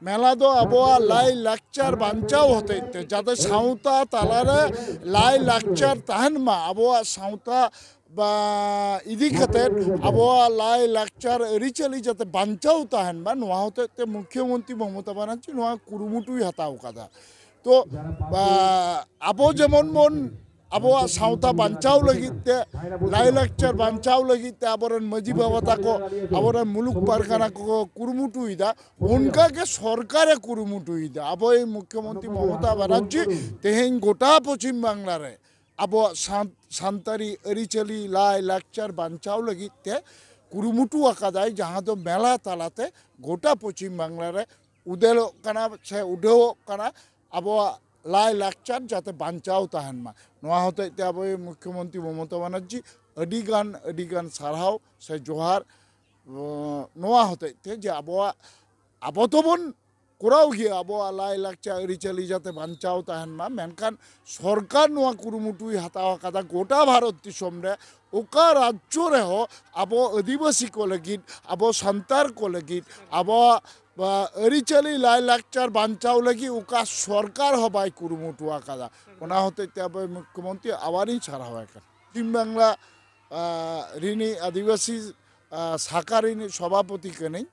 ᱢᱮᱞᱟ ᱫᱚ ᱟᱵᱚᱣᱟᱜ ᱞᱟᱭ ᱞᱟᱠᱪᱟᱨ ᱵᱟᱧᱪᱟᱣ ᱦᱚᱛᱮᱡ ᱛᱮ, ᱡᱟᱛᱮ ᱥᱟᱶᱛᱟ ᱛᱟᱞᱟᱨᱮ ᱞᱟᱭ ᱞᱟᱠᱪᱟᱨ ᱛᱟᱦᱮᱱ ᱢᱟ, ᱟᱵᱚᱣᱟᱜ ᱥᱟᱶᱛᱟ ᱵᱟ ᱤᱫᱤ ᱠᱟᱛᱮᱫ, ᱟᱵᱚᱣᱟᱜ ᱞᱟᱭ ᱞᱟᱠᱪᱟᱨ ᱟᱹᱨᱤᱪᱟᱹᱞᱤ ᱡᱟᱛᱮ ᱵᱟᱧᱪᱟᱣ ᱛᱟᱦᱮᱱ ᱢᱟ, ᱱᱚᱣᱟ ᱦᱚᱛᱮᱡ ᱛᱮ ᱢᱩᱠᱷᱭᱚᱢᱚᱱᱛᱨᱤ ᱢᱚᱢᱚᱛᱟ ᱵᱟᱱᱟᱨᱡᱤ ᱱᱚᱣᱟ ᱠᱩᱨᱩᱢᱩᱴᱩᱭ ᱦᱟᱛᱟᱣ ᱠᱟᱫᱟ᱾ ᱛᱚ, ᱟ, ᱟᱵᱚ ᱡᱮᱢᱚᱱ ᱵᱚᱱ ᱟᱵᱚᱣᱟᱜ ᱥᱟᱶᱛᱟ ᱵᱟᱧᱪᱟᱣ ᱞᱟᱹᱜᱤᱫ ᱛᱮ, ᱞᱟᱭᱼᱞᱟᱠᱪᱟᱨ ᱵᱟᱧᱪᱟᱣ ᱞᱟᱹᱜᱤᱫ ᱛᱮ ᱟᱵᱚᱨᱮᱱ ᱢᱟᱹᱡᱷᱤ ᱵᱟᱵᱟ ᱛᱟᱠᱚ, ᱟᱵᱚᱨᱮᱱ ᱢᱩᱞᱩᱠ ᱯᱟᱨᱜᱟᱱᱟ ᱠᱚᱠᱚ ᱠᱩᱨᱩᱢᱩᱴᱩᱭᱮᱫᱟ, ᱚᱱᱠᱟ ᱜᱮ ᱥᱚᱨᱠᱟᱨᱮ ᱠᱩᱨᱩᱢᱩᱴᱩᱭᱮᱫᱟ᱾ ᱟᱵᱚᱭᱤᱡ ᱢᱩᱠᱷᱭᱚᱢᱚᱱᱛᱨᱤ ᱢᱚᱢᱚᱛᱟ ᱵᱟᱱᱟᱨᱡᱤ ᱛᱮᱦᱮᱧ ᱜᱚᱴᱟ ᱯᱚᱪᱷᱤᱢ ᱵᱟᱝᱞᱟ ᱨᱮ ᱟᱵᱚᱣᱟᱜ ᱥᱟᱱ-, ᱥᱟᱱᱛᱟᱲᱤ ᱟᱹᱨᱤᱪᱟᱹᱞᱤ, ᱞᱟᱭᱼᱞᱟᱠᱪᱟᱨ ᱵᱟᱧᱪᱟᱣ ᱞᱟᱹᱜᱤᱫ ᱛᱮ ᱠᱩᱨᱩᱢᱩᱴᱩ ᱟᱠᱟᱫᱟᱭ, ᱡᱟᱦᱟᱸ ᱫᱚ ᱢᱮᱞᱟ ᱛᱟᱞᱟᱛᱮ ᱜᱚᱴᱟ ᱯᱚᱪᱷᱤᱢ ᱵᱟᱝᱞᱟ ᱨᱮ ᱩᱫᱮᱞᱚᱜ ᱠᱟᱱᱟ ᱥᱮ ᱩᱰᱷᱟᱹᱣᱚᱜ ᱠᱟᱱᱟ, ᱟᱵᱚᱣᱟᱜ ᱞᱟᱭᱼᱞᱟᱠᱪᱟᱨ ᱡᱟᱛᱮ ᱵᱟᱧᱪᱟᱣ ᱛᱟᱦᱮᱱ ᱢᱟ᱾ ᱱᱚᱣᱟ ᱦᱚᱛᱮᱡ ᱛᱮ ᱟᱵᱚᱭᱤᱡ ᱢᱩᱠᱷᱭᱚᱢᱚᱱᱛᱨᱤ ᱢᱚᱢᱚᱛᱟ ᱵᱟᱱᱟᱨᱡᱤ ᱟᱹᱰᱤᱜᱟᱱ, ᱟᱹᱰᱤᱜᱟᱱ ᱥᱟᱨᱦᱟᱣ ᱥᱮ ᱡᱚᱦᱟᱨ, ᱚ, ᱱᱚᱣᱟ ᱦᱚᱛᱮᱡ ᱛᱮ ᱡᱮ ᱟᱵᱚᱣᱟᱜ, ᱟᱵᱚ ᱫᱚᱵᱚᱱ ᱠᱚᱨᱟᱣ ᱜᱮᱭᱟ, ᱟᱵᱚᱣᱟᱜ ᱞᱟᱭᱼᱞᱟᱠᱪᱟᱨ ᱟᱹᱨᱤᱪᱟᱹᱞᱤ ᱡᱟᱛᱮ ᱵᱟᱧᱪᱟᱣ ᱛᱟᱦᱮᱱ ᱢᱟ᱾ ᱢᱮᱱᱠᱷᱟᱱ ᱥᱚᱨᱠᱟᱨ ᱱᱚᱣᱟ ᱠᱩᱨᱩᱢᱩᱴᱩᱭ ᱦᱟᱛᱟᱣ ᱟᱠᱟᱫᱟ, ᱜᱚᱴᱟ ᱵᱷᱟᱨᱚᱛ ᱫᱤᱥᱚᱢ ᱨᱮ ᱚᱠᱟ ᱨᱟᱡᱽᱡᱚ ᱨᱮᱦᱚᱸ ᱟᱵᱚ ᱟᱹᱫᱤᱵᱟᱹᱥᱤ ᱠᱚ ᱞᱟᱹᱜᱤᱫ, ᱟᱵᱚ ᱥᱟᱱᱛᱟᱲ ᱠᱚ ᱞᱟᱹᱜᱤᱫ, ᱟᱵᱚᱣᱟᱜ, ᱟ, ᱟᱹᱨᱤᱪᱟᱹᱞᱤ ᱞᱟᱭᱼᱞᱟᱠᱪᱟᱨ ᱵᱟᱧᱪᱟᱣ ᱞᱟᱹᱜᱤᱫ ᱚᱠᱟ ᱥᱚᱨᱠᱟᱨ ᱦᱚᱸ ᱵᱟᱭ ᱠᱩᱨᱩᱢᱩᱴᱩ ᱟᱠᱟᱫᱟ᱾ ᱚᱱᱟ ᱦᱚᱛᱮᱡ ᱛᱮ ᱟᱵᱚ ᱢᱩᱠᱷᱭᱚᱢᱚᱱᱛᱨᱤ ᱟᱵᱟᱨᱤᱧ ᱥᱟᱨᱦᱟᱣ ᱮ ᱠᱟᱱᱟ᱾ ᱯᱚᱥᱪᱤᱢ ᱵᱟᱝᱞᱟ, ᱟ, ᱨᱤᱱᱤᱡ ᱟᱹᱫᱤᱵᱟᱹᱥᱤ, ᱟ, ᱥᱟᱠᱷᱟ ᱨᱤᱱᱤᱡ ᱥᱚᱵᱷᱟᱯᱚᱛᱤ ᱠᱟᱹᱱᱟᱹᱧ,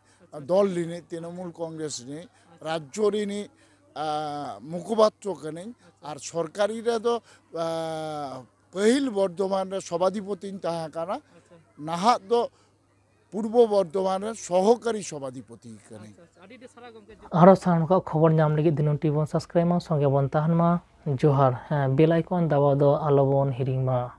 ᱫᱚᱞ ᱨᱤᱱᱤᱡ, ᱛᱨᱤᱱᱚᱢᱩᱞ ᱠᱚᱝᱜᱨᱮᱥ ᱨᱤᱱᱤᱡ, ᱨᱟᱡᱽᱡᱚ ᱨᱤᱱᱤᱡ, ᱟ, ᱢᱩᱠᱷᱚᱯᱟᱛᱨᱚ ᱠᱟᱹᱱᱟᱹᱧ᱾ ᱟᱨ ᱥᱚᱨᱠᱟᱨᱤ ᱨᱮᱫᱚ, ᱟ, ᱯᱟᱹᱦᱤᱞ ᱵᱚᱨᱫᱷᱚᱢᱟᱱ ᱨᱮ ᱥᱚᱵᱷᱟᱫᱷᱤᱯᱚᱛᱤᱧ ᱛᱟᱦᱮᱸ ᱠᱟᱱᱟ᱾ ᱱᱟᱦᱟᱜ ᱫᱚ ᱯᱩᱨᱵᱚ ᱵᱚᱨᱫᱷᱚᱢᱟᱱ ᱨᱮ ᱥᱚᱦᱚᱠᱟᱨᱤ ᱥᱚᱵᱷᱟᱫᱷᱤᱯᱚᱛᱤ ᱠᱟᱹᱱᱟᱹᱧ᱾ ᱟᱨᱦᱚᱸ ᱥᱟᱱᱟᱢ ᱠᱚᱣᱟᱜ ᱠᱷᱚᱵᱚᱨ ᱧᱟᱢ ᱞᱟᱹᱜᱤᱫ ᱫᱤᱱᱟᱹᱢ ᱴᱤᱵᱷᱤ ᱵᱚᱱ ᱥᱟᱵᱥᱠᱨᱟᱭᱤᱵ ᱢᱟ, ᱥᱚᱸᱜᱮ ᱵᱚᱱ ᱛᱟᱦᱮᱱ ᱢᱟ᱾ ᱡᱚᱦᱟᱨ᱾ ᱦᱮᱸ, ᱵᱮᱞ ᱟᱭᱠᱚᱱ ᱫᱟᱵᱟᱣ ᱫᱚ ᱟᱞᱚᱵᱚᱱ ᱦᱤᱲᱤᱧ ᱢᱟ᱾